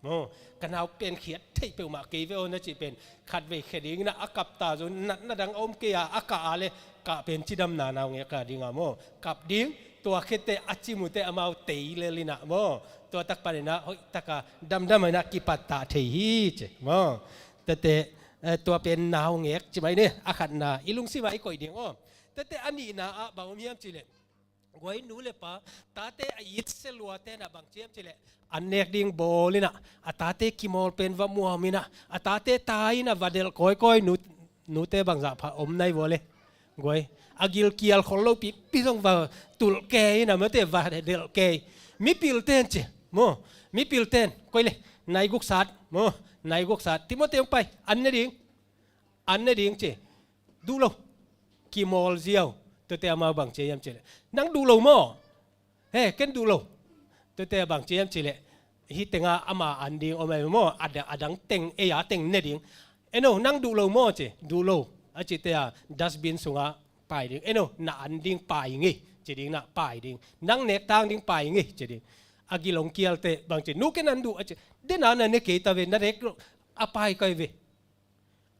Maw, ka nau pen khiat thei peuhmah kei ve aw na cih pen khat vei khia ding in ah, a kap ta zong natna dang a om kei a, a kah a le kah pen cidamna naungek a ding a maw. Kap ding, tua khit teh a cim uh teh amau tei lel in ah maw. Tua tak pan in ah hoih tak a damdam in ah kipattah thei hi ci maw. Tuate, eh, tua pen naungek ci mai ni, a khatna i lungsim ah i koih ding aw. Tuate a nihna ah bang om hiam cih leh, guai, nu le pa, tate a it sia luate in ah bang ci hiam cih leh, an nek ding bawl in ah, a tate kimawl pen va muam in ah, a tate tai in ah va delh kawikawi. Nu, nute bangzah pha om nai vua le. Guai, a gilkial khol lo pipi zong va tulh kei in ah mate, va delh kei. Mipilte in ci maw, mipilte in, koi le, nai guk sat maw, nai guk sat. Timothy hong pai, an ne ding, an ne ding ci. Duh lo. Kimawl ziau. Tuate amau bang ci hiam cih leh, nang duh lo maw? He, ken duh lo. Tuate bang ci hiam cih leh, hih tengah ama an ding om ahi maw, a da-, a dang teng, ei a teng ne ding. Eno, nang duh lo maw ci, duh lo. A cih teh a dustbin sungah pai ding. Eno, na an ding pai ing ei ci ding, na pai ding. Nang nek tang ding pai ing ei ci ding. A gil hong kial teh bang ci, nu, ken an duh a ci. Den a na ne kei ta ve, na nek lo, a pai kai ve.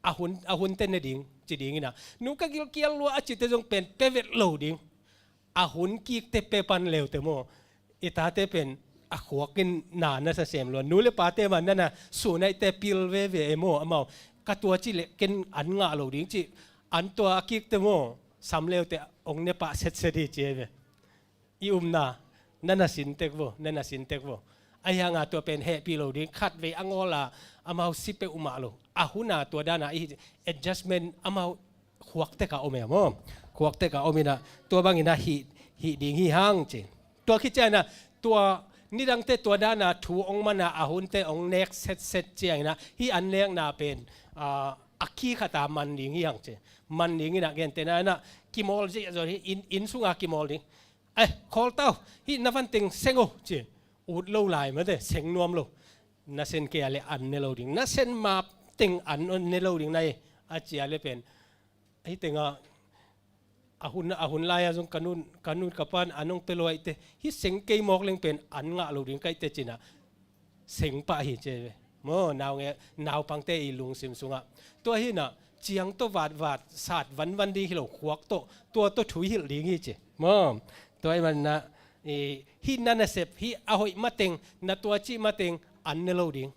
A hun, a hun teh ne ding ci ding in ah, nu, ka gilkial lua a cite zong pen pe vet lo ding. A hun kik teh pe pan leu teh maw, i tate pen a khuak in na na sa sem lua. Nu le pate mah na na sun ahih teh pil veve e maw, amau, ka tua cih leh ken an ngah lo ding ci. An tua a kik teh maw, sam leu teh hong ne pah setset hi ci e ve. I umna, na na sin tek vo, na na sin tek vo. Ahi hang a tua pen hehpih lo ding, khat vei a ngawl a, amau si peuhmah lo. A hun a tua dan a i adjustment amau khuak tek a om e maw. Khuak tek a om in ah, tua bang in ah hih, hih ding hi hang ci. Tua khit ciang in ah, tua nidang teh tua dan a thu hong man a, a hun teh hong nek setset ciang in ah, hih an nekna pen, ah, a kikhat a man ding hi hang ci. Man ding in ah, gentehna in ah, kimawl ziahziah hi, inn, inn sung a kimawl ding. Eh, khawl ta o, hih na van teng seng o ci. Ut lo lai mate, seng nuam lo. Na sen kei a leh an ne lo ding. Na sen map teng an ne lo ding na e, a ci a leh pen, hih tengah a hun, a hun lai-a zong ka nun, ka nun ka pan an hong pia lo ahih teh, hih seng kei mawk leng pen an ngah lo ding ka hih teh ci-in ah, seng pah hi ci ve. Maw, naungek, naupangte i lungsim sungah. Tua hi-in ah, ciang tawh vatvat, sat vanvan ding hi lo, khuak tawh, tua tawh thu i hilh ding hi ci. Maw, tua ahih manin ah, i, hih na nasep, hih a hoih mateng, na tuacih mateng, an ne lo ding.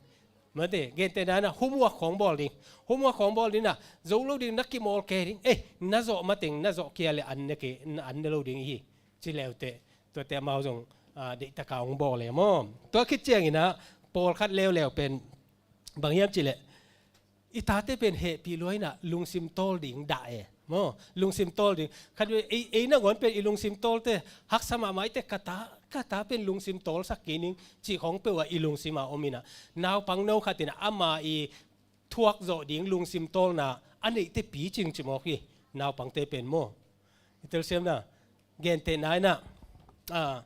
Mate, gentehna in ah, homework khawng bawl ding. Homework khawng bawl ding in ah, zo lo ding, na kimawl kei ding. Eh, na zawh mateng, na zawh kei leh an ne kei, an ne lo ding hi. Ci leuteh, tuate amau zong, ah, deihtakin hong bawl e maw. Tua khit ciangin ah, pawlkhat leuleu pen, bang hiam cih leh, i tate pen hehpih lua in ah, lungsim tawl ding dah e. Maw, lungsim tawl ding. Khat vei, ei, ei nangawn pen i lungsim tawlte, haksa mahmah i teh ka ta, ka ta pen lungsim tawlsak kei ning, cih khawng peuh ah i lungsim ah om in ah. Naupang no khat in ah, ama i thuak zawh ding lungsim tawlna, a neih teh picing ci mawk hi, naupangte pen maw. I telsiam na, gentehna in ah, ah,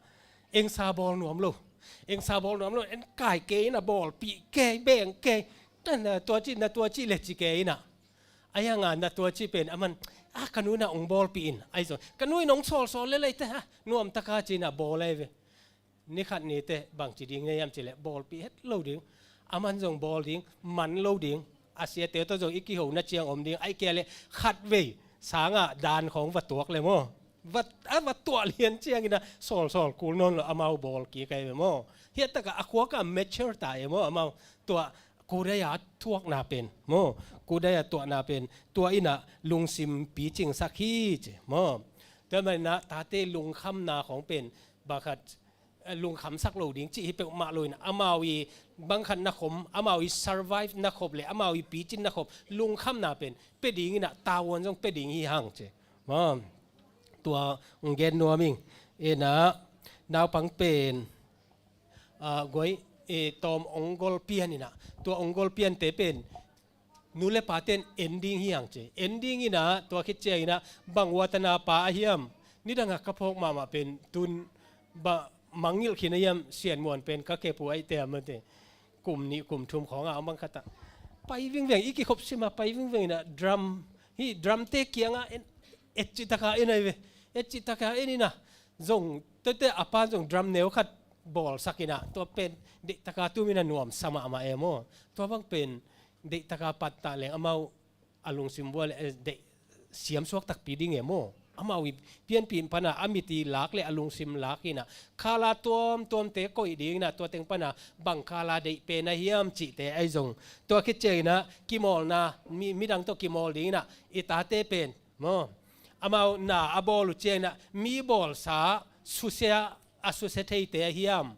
engsa bawl nuam lo. Engsa bawl nuam lo, en kai kei in ah bawlpih kei, beng kei. Na, na tuacih, na tuacih leh ci kei in ah. Ahi hang a na tuacih pen, aman, ah, ka nu in ah hong bawlpih in. Ahi zong, ka nu in hong sawlsawl lel ahih teh, ah, nuamtakin ci-in ah bawl ahi ve. Ni khat ni teh bangci ding na hiam cih leh bawlpih het lo ding. Aman zong bawl ding, man lo ding. A siate tawh zong i kihona ciang om ding. Ahih kei leh khat vei sangah dan khawng va tuak leh maw. Va, a va tuah lian ciangin ah sawlsawl kul nawn lo, amau bawl kik ahi ve maw. Hiah takah a khuak ah mature ta e maw, amau tua kudaya thuakna pen maw. Kudaya tuahna pen. Tua in ah lungsim picingsak hi ci maw. Tua manin ah tate lungkhamna khawng pen. Bang khat eh, lungkhamsak lo ding cih hi peuhmah lo in, amau i bang khat na khop, amau i survive na khop leh, amau i picin na khop, lungkhamna pen, pia ding in ah, tavuan zong pia ding hi hang ci. Maw, tua hong gen nuam ing. In ah, naupang pen, ah, guai, eh, tawm hong gol pian in ah, tua hong gol piante pen, nu le pate'n en ding hi hang ci. En ding in ah, tua khit ciangin ah, bang uatana pa ahi hiam. Nidangah ka phawk mahmah pen, tun, bang mangngilh khin ahi hiam, Sian Muan pen, ka kep uh ahih teh a mate. Kum nih, kum thum khawng a, bang khat ah. Pai vingveng, i kikhop sim a, pai vingveng in ah, drum, hih drumte kiangah en, et cihtakin en ahi ve. Et cihtakin en in ah. Zong, tete a pa'n zong drum neu khat bawlsak in ah, tua pen, deihtakin tum in ah nuamsa mahmah e maw. Tua bang pen, deihtakin pattah leng amau a lungsim vual, eh, deih siamsuak takpi ding e maw. Amau i pianpih pan a, a mit i lak leh a lungsim lak in ah, khala tuamtuamte koih ding in ah, tua teng pan a, bang khala deih pen ahi hiam cihte ahi zong. Tua khit ciangin ah, kimawlna, mi, midang tawh kimawl ding in ah, i tate pen, maw. Amau na a bawl uh ciangin ah, mi bawlsa, susia, a susia theite ahi hiam.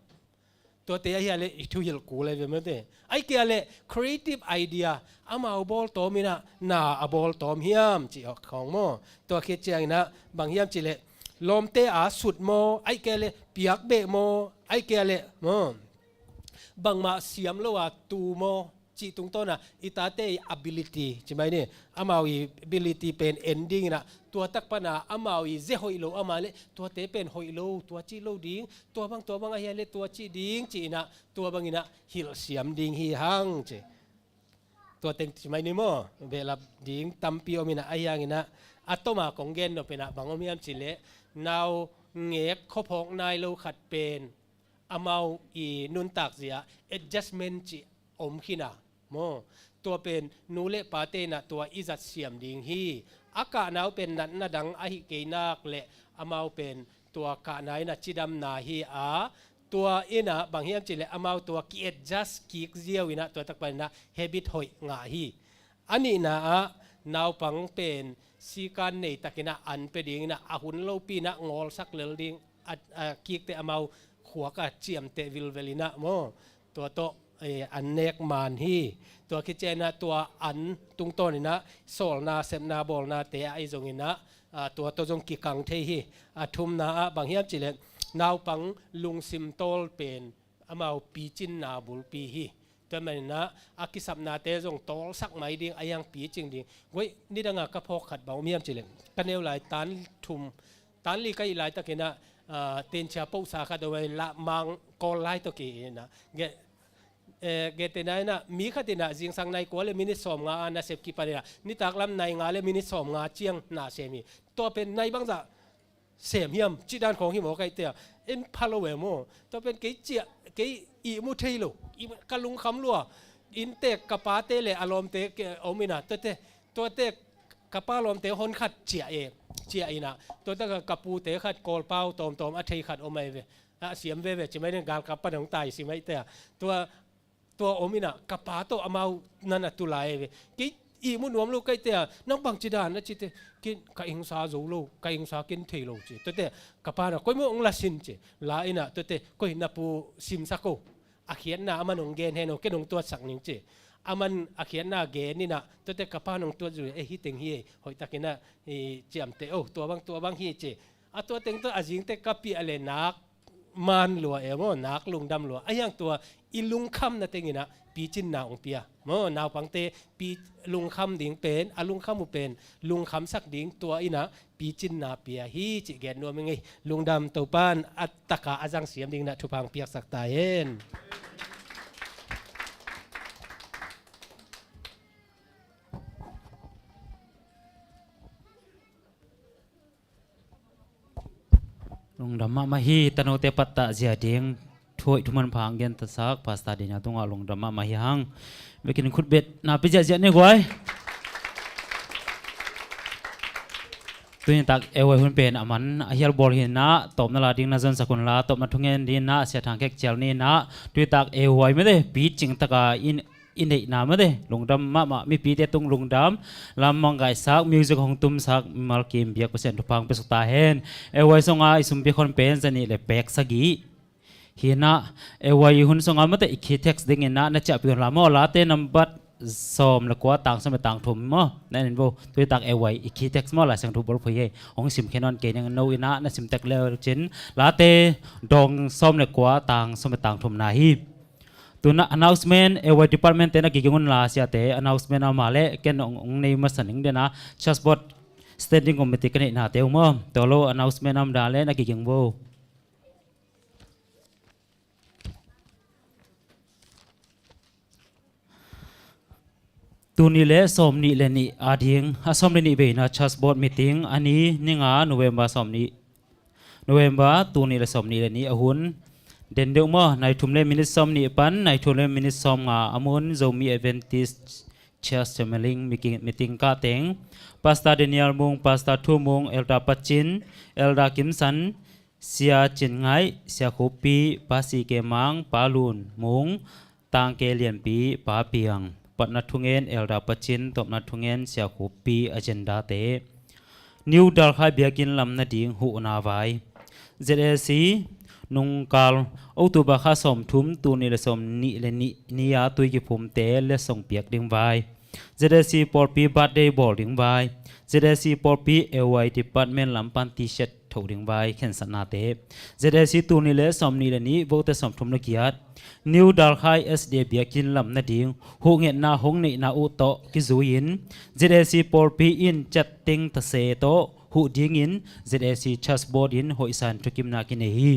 Tuate ahi a leh i thuhilh kul ahi ve mate. Ahih kei a leh creative idea, amau bawl tawm in ah, na a bawl tawm hiam cih khawng maw. Tua khit ciangin ah, bang hiam cih leh, lawmte a sut maw, ahih kei a leh piak beh maw, ahih kei a leh, maw. Bangmah siam lo a tu maw, cih tungtawn a, i tate i ability, ci mai ni, amau i ability pen en ding in ah, tua tak pan a, amau i zia hoih lo a mah leh, tuate pen hoih lo, tua cih lo ding, tua bang, tua bang ahi a leh, tua cih ding, ci in ah, tua bang in ah, hilh siam ding hi hang ci. Tua teng ci mai ni maw, behlap ding tampi om in ah, ahi hangin ah, a tom a kong gen nop in ah, bang om hiam cih leh, naungek khuaphawk nai lo khat pen, amau i nuntak zia, adjustment cih om khin a, maw. Tua pen nu le pate in ah tua i zat siam ding hi. A kahna uh pen natna dang ahi kei nak leh amau pen tua kahna in ah cidamna hi a, tua in ah bang hiam cih leh amau tua ki-adjust kik ziau in ah tua tak pan in ah habit hoih ngah hi. A nihna ah naupang pen sikan nei takin ah an pia ding in ah a hun lopi in ah ngawlsak lel ding a, a kik teh amau khuak a ciamteh vilvel in ah maw. Tua tawh, eh, an nek man hi. Tua khit ciangin ah tua an tungtawn in ah sawlna, sepna, bawlnate ah ahi zongin ah, ah, tua tawh zong kikang thei hi. A thumna ah bang hiam cih leh naupang lungsim tawl pen amau picinna bulpi hi. Tua manin ah a kisapnate zong tawlsak mai ding, a hiang picing ding. Guai, nidang a ka phawk khat bang om hiam cih leh, ka neu lai tan thum, tan li ka hih laitakin ah, ah, tencia pohsa khat om a, la mang kawl lai tawh ki in ah, ge, eh, gentehna in ah mi khat in ah zingsang nai kua le minit sawmnga a nasep kipan in ah nitak lam nai nga le minit sawmnga ciang na sem hi. Tua pen nai bangzah sem hiam cih dan khawng hi maw ka hih teh ah, en pha lo e maw. Tua pen kei ciah, kei ihmu thei lo, ihmu, ka lungkham lua. Inntek ka pate le a lawmte ke om in ah, tuate, tuate ka pa lawmte hon khat ciah e, ciah in ah, tuate ka, ka pute khat Kawlpau tawmtawm a thei khat om ahi ve. A siam veve ci mai ding, galkap pan hong tai si mai teh ah. Tua, tua om in ah ka pa tawh amau nan a tu lai ve. Kei ihmu nuam lo ka hih teh ah, nang bangci dan a ci teh, ken ka engsa zo lo, ka engsa ken thei lo ci. Tuate ka pa in ah koi maw hong la sin ci. La in ah tuate, koi na pu simsak o, a khiatna aman hong gen hen o, ken hong tuatsak ning ci. Aman a khiatna gen in ah tuate ka pa in hong tuat zui, e, hih teng hi, hoihtak in ah i ciamteh o, tua bang, tua bang hi ci. A tua teng tawh a zingte ka piah le nak man lua e maw, nak lungdam lua. A hiang tua i lungkhamna teng in ah picinna hong pia maw. Naupangte pi lungkham ding pen, a lungkham uh pen lungkhamsak ding tua in ah picinna pia hi cih gen nuam ing ei. Lungdam, Topa in a tak a a zang siam ding in ah thupha hong piaksak ta hen. Lungdam mahmah hi. Tanote pattah zia ding thu hoih thu manpha hong gentasak Pastor Daniel tungah lungdam mahmah hi hang. Vekin khutbetna pia ziahziah ni guai. Tuni tak A Y hun pen a man a hial bawl hi in ah, tawpna la ding na zonsak un la, tawpna thungen ding in ah Sia Thang Khek Cial ni in ah, tuni tak A Y mete picing taka in i neihna mate, lungdam mahmah, mipite tung lungdam, lam manggaihsak, music hong tumsak mimal kim biak Pasian thupha hong piasak ta hen. A Y sunga i sumpi khon pen zanih le pek sagih hi in ah, A Y hun sunga mate i key text ding in ah na ciahpih un la maw, Late nambat sawm le kua tang sawm le tang thum maw, na en in vo. Tuni tak A Y i key text maw, Lai Siangtho bulphuh hi, hong sim khen on kei ning, no in ah na sim tek le cin, Late dawng sawm le kua tang sawm le tang thumna hi. Tuna announcement, A Y department te na kiging un la, siate announcement a om a leh ken hong, hong nei masa ning den a, church board standing committee ka neihnate uh maw. Tua lo announcement a om dan leh na kiging vo. Tul nih le sawm nih le nih ading a sawm le nih veina church board meeting a ni, ni nga November sawm nih, November tul nih le sawm nih le nih a hun. Den deuh maw, nai thum le minit sawm nih pan nai thum le minit sawm nga a mun, Zomi Adventist Church Temaling meeting, meeting kah teng, Pastor Daniel Mung, Pastor Thu Mung, Elder Pacin, Elder Kim San, Sia Cin Ngaih, Sia Khup Pi, Pa Si Ke Mang, Pa Lun Mung, Tangke Lianpi, Pa Piang, patna thungen Elder Pacin, tawpna thungen Sia Khup Pi, agenda te. New Dalkhai biakinn lam nading huhna vai. Z A C nungkal October kha sawmthum, tul nih le sawm nih le nih ni-a tui kiphumte letsong piak ding vai. Z A C pawlpi birthday bawl ding vai. Z A C pawlpi A Y department lam pan T-shirt tho ding vai, khensatnate. Z A C tul nih le sawm nih le nih, vote sawmthum le giat, New Dalkhai S D A biakinn lam nading huhngetna hong neihna uh tawh kizui-in, Z A C pawlpi in ciatteng tase tawh huh dingin Z A C church board in hoihsa in thukimna kinei hi.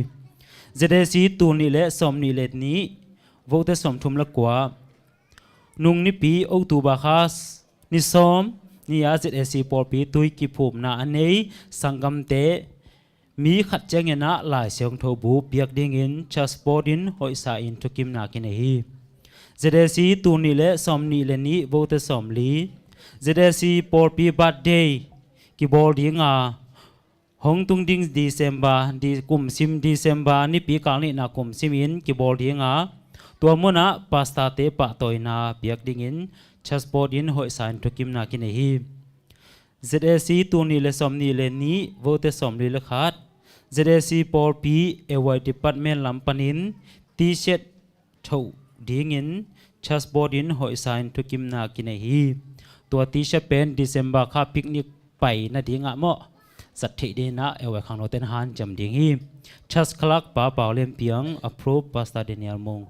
Z A C tul nih le sawm nih le nih, vote sawmthum le kua, nung nipi October kha ni sawm ni-a Z A C pawlpi tui kiphumna a nei sanggamte mi khat ciangin ah Lai Siangtho bu piak dingin church board in hoihsa in thukimna kinei hi. Z A C tul nih le sawm nih le nih, vote sawmli, Z A C pawlpi birthday kibawl dinga, hong tung ding December, di-, kum sim December nipi kal nihna kum simin kibawl dinga, tua munah pastor-te pahtawina piak dingin church board in hoihsa in thukimna kinei hi. Z A C tul nih le sawm nih le nih, vote sawmli le khat, Z A C pawlpi A Y department lam panin T-shirt tho dingin church board in hoihsa in thukimna kinei hi. Tua T-shirt pen December kha picnic pai nadingah maw, zat theih dingin ah A Y khangnote in hanciam ding hi. Church clerk Pa Pau Lian Piang, approve Pastor Daniel Mung.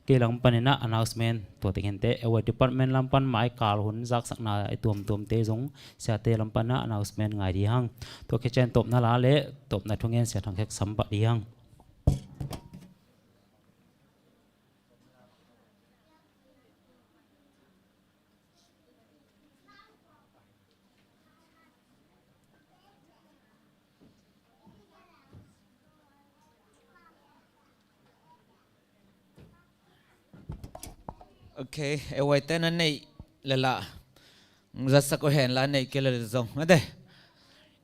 Kei lam panin ah announcement tua teng hinte. A Y department lam pan mai kal hun zaksakna i tuamtuamte zong siate lam pan ah announcement ngai dih hang. Tua khit ciang tawpna la le tawpna thungen Sia Thang Khek sam pah dih hang. Ok, e wai te na nei le la. Zasak uh hen la nei ke le zong. Ade.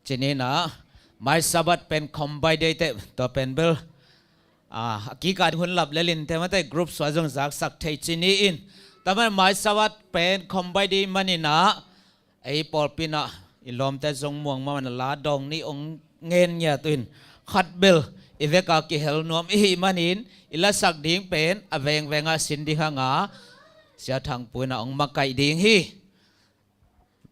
Cini na. Mai Sabbath pen khom bai dei te tua pen bel. A, a kika hun lap le lin te mate group sua zong zaksak thei cini in. Taman mai Sabbath pen khom bai dei manina. Ei pawlpi na i lawmte zong muang mah man la dawng nih ong ngen ngiat uh in khat bel i veka kihel nuam i hih manin i lasak ding pen a vengveng a sin ding hanga Sia Thang Pu in a ong makaih ding hi.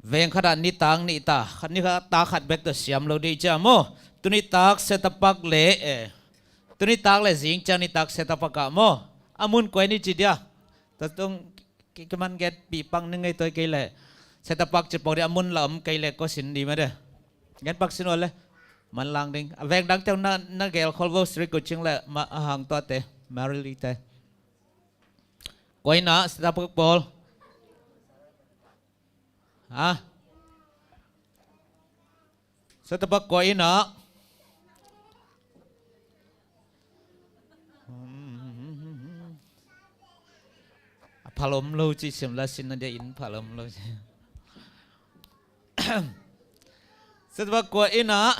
Veng khat ah nitak nih ta, khat nitak khat bek tawh siam lo dih cia maw? Tuni tak setapak le eh, tuni tak le zing cia nitak setapak ah maw? A mun kuai ni ci dia. Tatung Ki, ki man gen pih pang ni ngei toi kei le. Setapak ci pong di a mun la om kei le ko sin di made. Gen pak sin ua le. Man lang ding. A veng dang teu na, na gel khol vo Sri Kuching le ma, a hang tua te. Marily te. Koi na setapak pawl. Ha? Setapak kua inn ah. A phal om lo ci sim la sin na dia inn phal om lo ci. Setapak kua inn ah.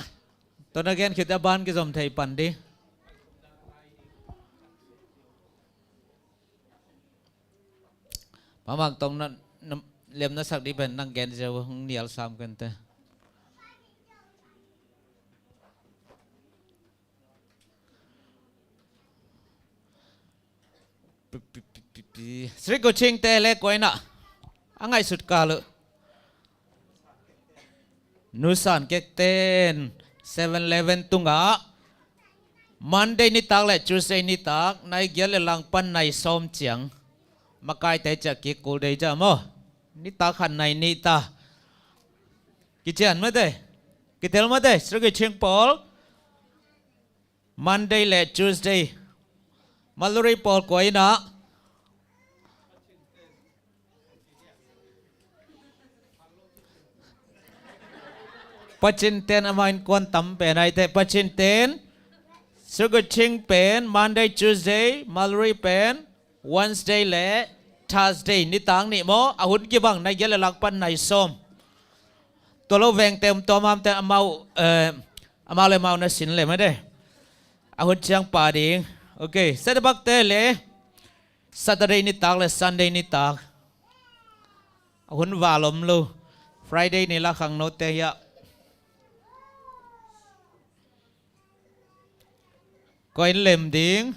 Tawna gen khit a ban kizom thei pan di. Mamang tong na, na, lem na sak di pen nang gen zeu hong nial sam kan te. Pi, pi, pi, pi, pi. Sri Kuching te le koi na. A ngaihsut ka lo. Nusan kekten seven eleven tungah Monday nitak le Tuesday nitak nai giat le langpan nai sawm ciang makaite ciah kik kul dei ciah maw? Nitak khan nai nihta kician mate kitel mate Sri Kuching pawl. Monday le Tuesday Maluri pawl kua inn ah. Pacin ten amah in kuan tam pen aite Pacin ten Sri Kuching pen Monday Tuesday Maluri pen Wednesday le Thursday nitak nih maw a hun kibang nai giat le langpan nai sawm. Tua lo vengte um tua mamte amau eh, amau le mau na sin le made. A hun ciang pa ding. Ok, Saturday bakte le Saturday nitak le Sunday nitak. A hun val om lo. Friday ni la khang note hiah. Koi in lem ding.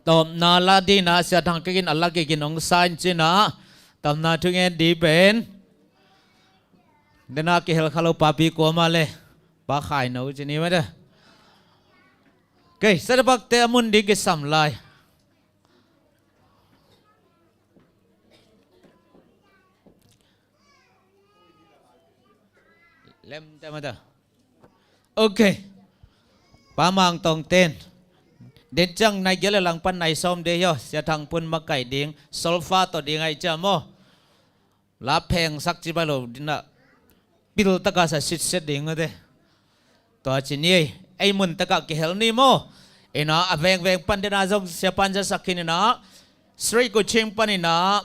Tawpna la dina Sia Thang Kik in a la kik in hong sa in cina. Tawpna thungen di pen. Dena kihel kha lo papi kua mah le. Pa khai no cini mah de. Kei, Saturday bakte a mun ding kisam lai. Lem te mata. Ok. Pa Mang Tong ten. Den ciang nai giat le langpan nai sawm de hio. Sia Thang Pu in makaih ding. Solfa tawh ding ahi ciah maw. La pheng sak ci bai lo dina. Pil taka sa sitset ding mate. Tua ci ni ei. Ei mun taka kihel ni maw. Ina a vengveng pan dena zong sia pan za sak khin ina. Sri Kuching pan ina.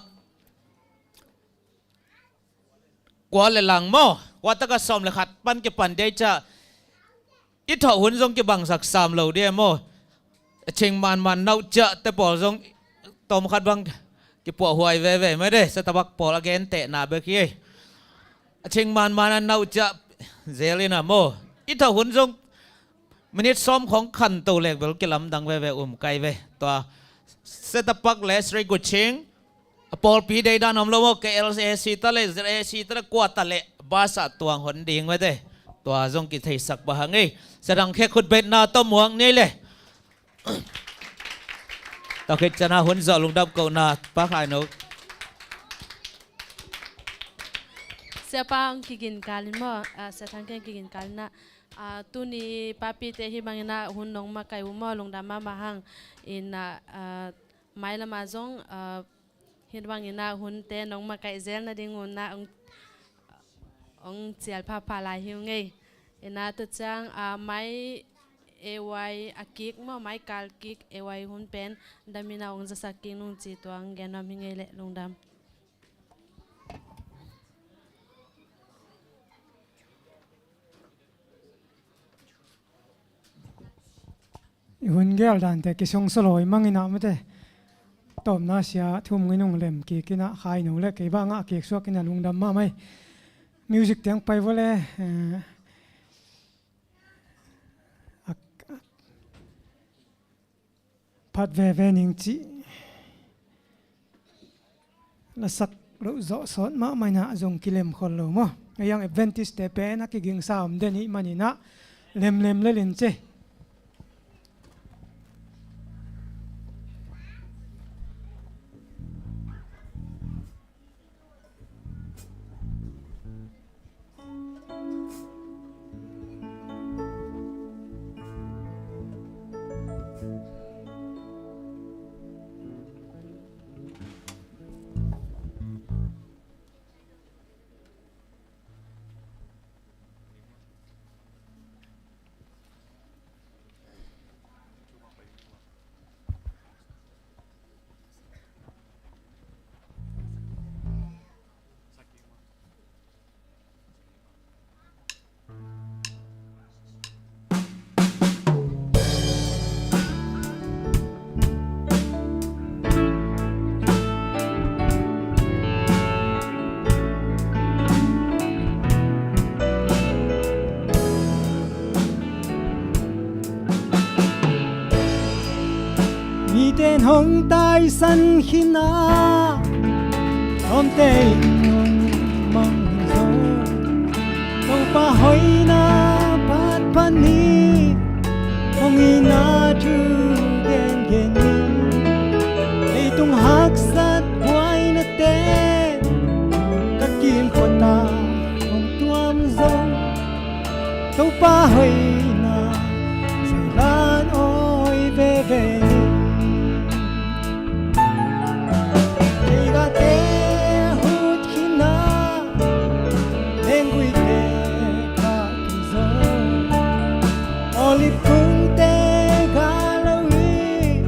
Kua le lang maw, kua taka sawm le khat pan kipan dei ca. I thawh hun zong kibangsak sam lo dei maw. A cing manman nauh ciah te pawl zong tawm khat bang kipuah huai veve mai dei. Saturday bak pawl a gen tehna bek hi. A cing manman a nauh ciah zel ina maw. I thawh hun zong minit sawm khong khan to lek bel kilamdang veve um kai ve. Tua Saturday le Sri Kuching. A pawlpi deidan om lo maw, K L A C ta le, Z A C ta le, kua ta le, basa tuang hon ding mate. Tua zong kitheisak pah hang ei. Sia Thang Kik khutbetna tawh muak ni le. Tua khit ciana hun zawh lungdam kohna, Pa Khai No. Sia Pa hong kigin kalin maw, ah, Sia Thang Kik kigin kalin ah, ah, tuni papite hih bangin ah hun nong makaih uh maw, lungdam mahmah hang. In ah, ah, mailamah zong, ah, Hih bangin ah hunte nong makaih zel nading un ah hong, hong cial phapha lai hi ung ei. Ina tua ciang, ah, mai, A Y a kik maw, mai kal kik A Y hun pen damin a hong zasak kik nung ci tuang gen nuam hi ngei leh lungdam. I hun gel dante kisong solawi mangin ah mate. Tawpna sia thum nginung lem kik in ah khai no le kei bang ah kik suak in ah lungdam mahmah hi. Music tiang pai vua le, eh, a, a, phat veve ning cih lasak loh zawh sawt mahmah in ah zong kilem khol lo maw. A yang Adventist te pen a kigingsa om den ih manin ah lemlem lel in ci. Miten hong taisan khin a, lawmte in hong mang zong, Topa hoihna phat phat ni, hong itna thu gengen ni. Leitung haksat buainate ka kimkot ah hong tuam zong, Topa hoihna zong lan awi veve ni. Theigate hut khin a, lengguite khah kei zo. Olive kungte gal lo hi,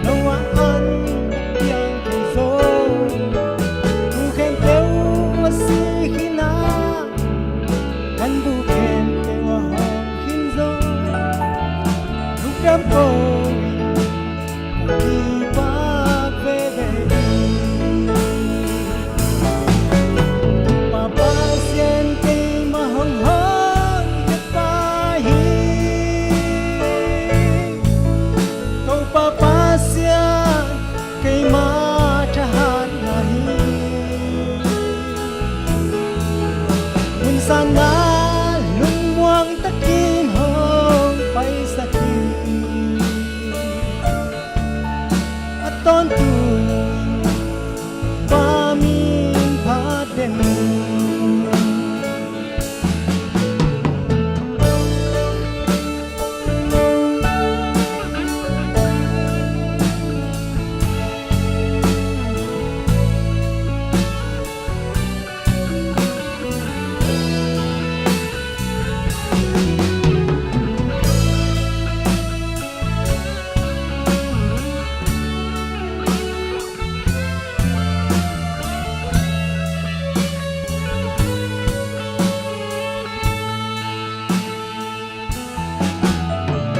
lo a an a piang kei zo. Tu khempeuh a si khin a, kan bu khempeuh a hawm khin zo. Lungdam ko in Topa Pasian keima hong hawmkhia pa hi. Topa Pasian keima thahatna hi. Hun sanna lungmuang takin hong paisak hi. A tawntung Pa min phat den.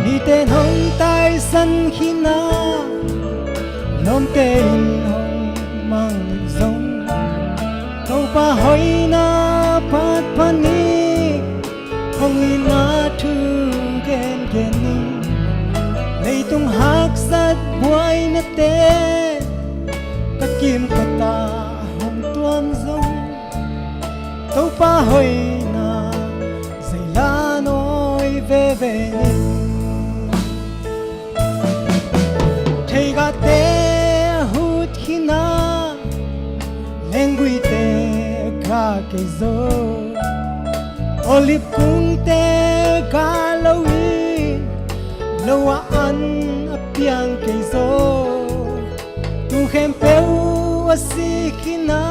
Mite in hong taisan khin a, lawmte in hong mang zong, Topa hoihna phat phat ni, hong itna thu gengen ni. Leitung haksat buainate ka kimkot ah hong tuam zong, Topa hoihna zong lan awi veve ni. Theigate hut khin a, lengguite khah kei zo. Olive kungte gal lo hi, lo a an a piang kei zo. Tu khempeuh a si khin a,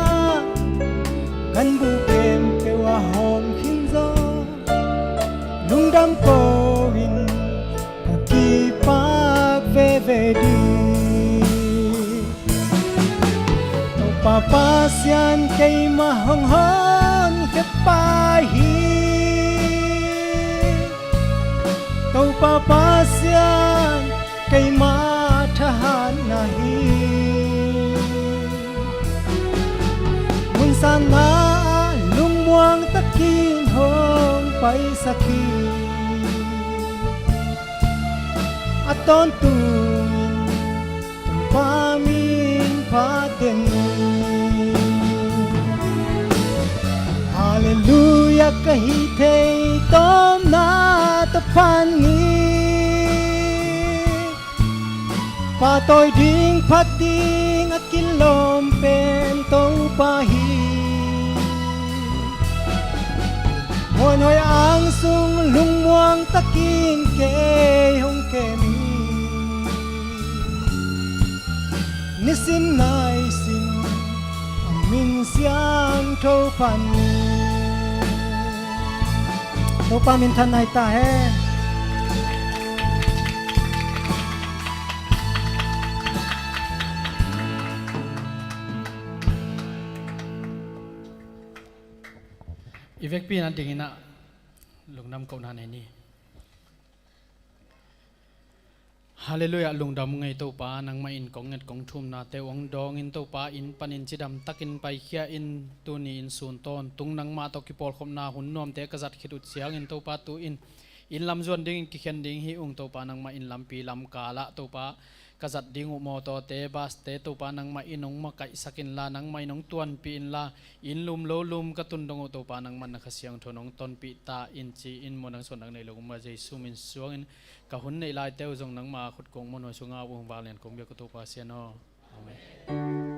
kan bu khempeuh a hawm khin zo. Lungdam ko in Pasian keimah hong honkhia pa hi. Topa Pasian keimah thahatna hi. Mun sanna ah lungmuang takin hong paisak hi. A tawntungin Topa min phaten Halleluiah ka hih thei tawmna tawh phan ni. Pahtawi ding phat ding a kilawm pen Topa hi. Muanhuai ang sung lungmuang takin kei hong kem hi. Nisim naisim a min siangtho phan ni. Topa minthanna hi ta hen. I vekpi in a dingin ah lungdam kohna nei ni. Halleluiah, lungdam ngei Topa, nangmah in kong nget kong thumnate uh hong dawngin Topa, inn panin cidam takin paikhia in, tuni in sun tawntung nangmah tawh kipawlkhopna hun nuamte ka zat khit uh ciangin Topa, tu-in inn lam zuan dingin kikhen ding hi ung Topa, nangmah in lampi lamkalah Topa, ka zat ding uh mawtawte, baste Topa, nangmah in hong makaihsak inla, nangmah in hong tuanpih inla, inn lum lo lum ka tun dong uh Topa, nangmah na Kha Siangtho in hong tonpih ta in ci-in, muan nang suan nang nei lo uh ma Jesu min suangin ka hun neih laite uh zong nangmah a khut kong muanhuai sungah a vung vanglian kong biak uh Topa Sian aw. Amen.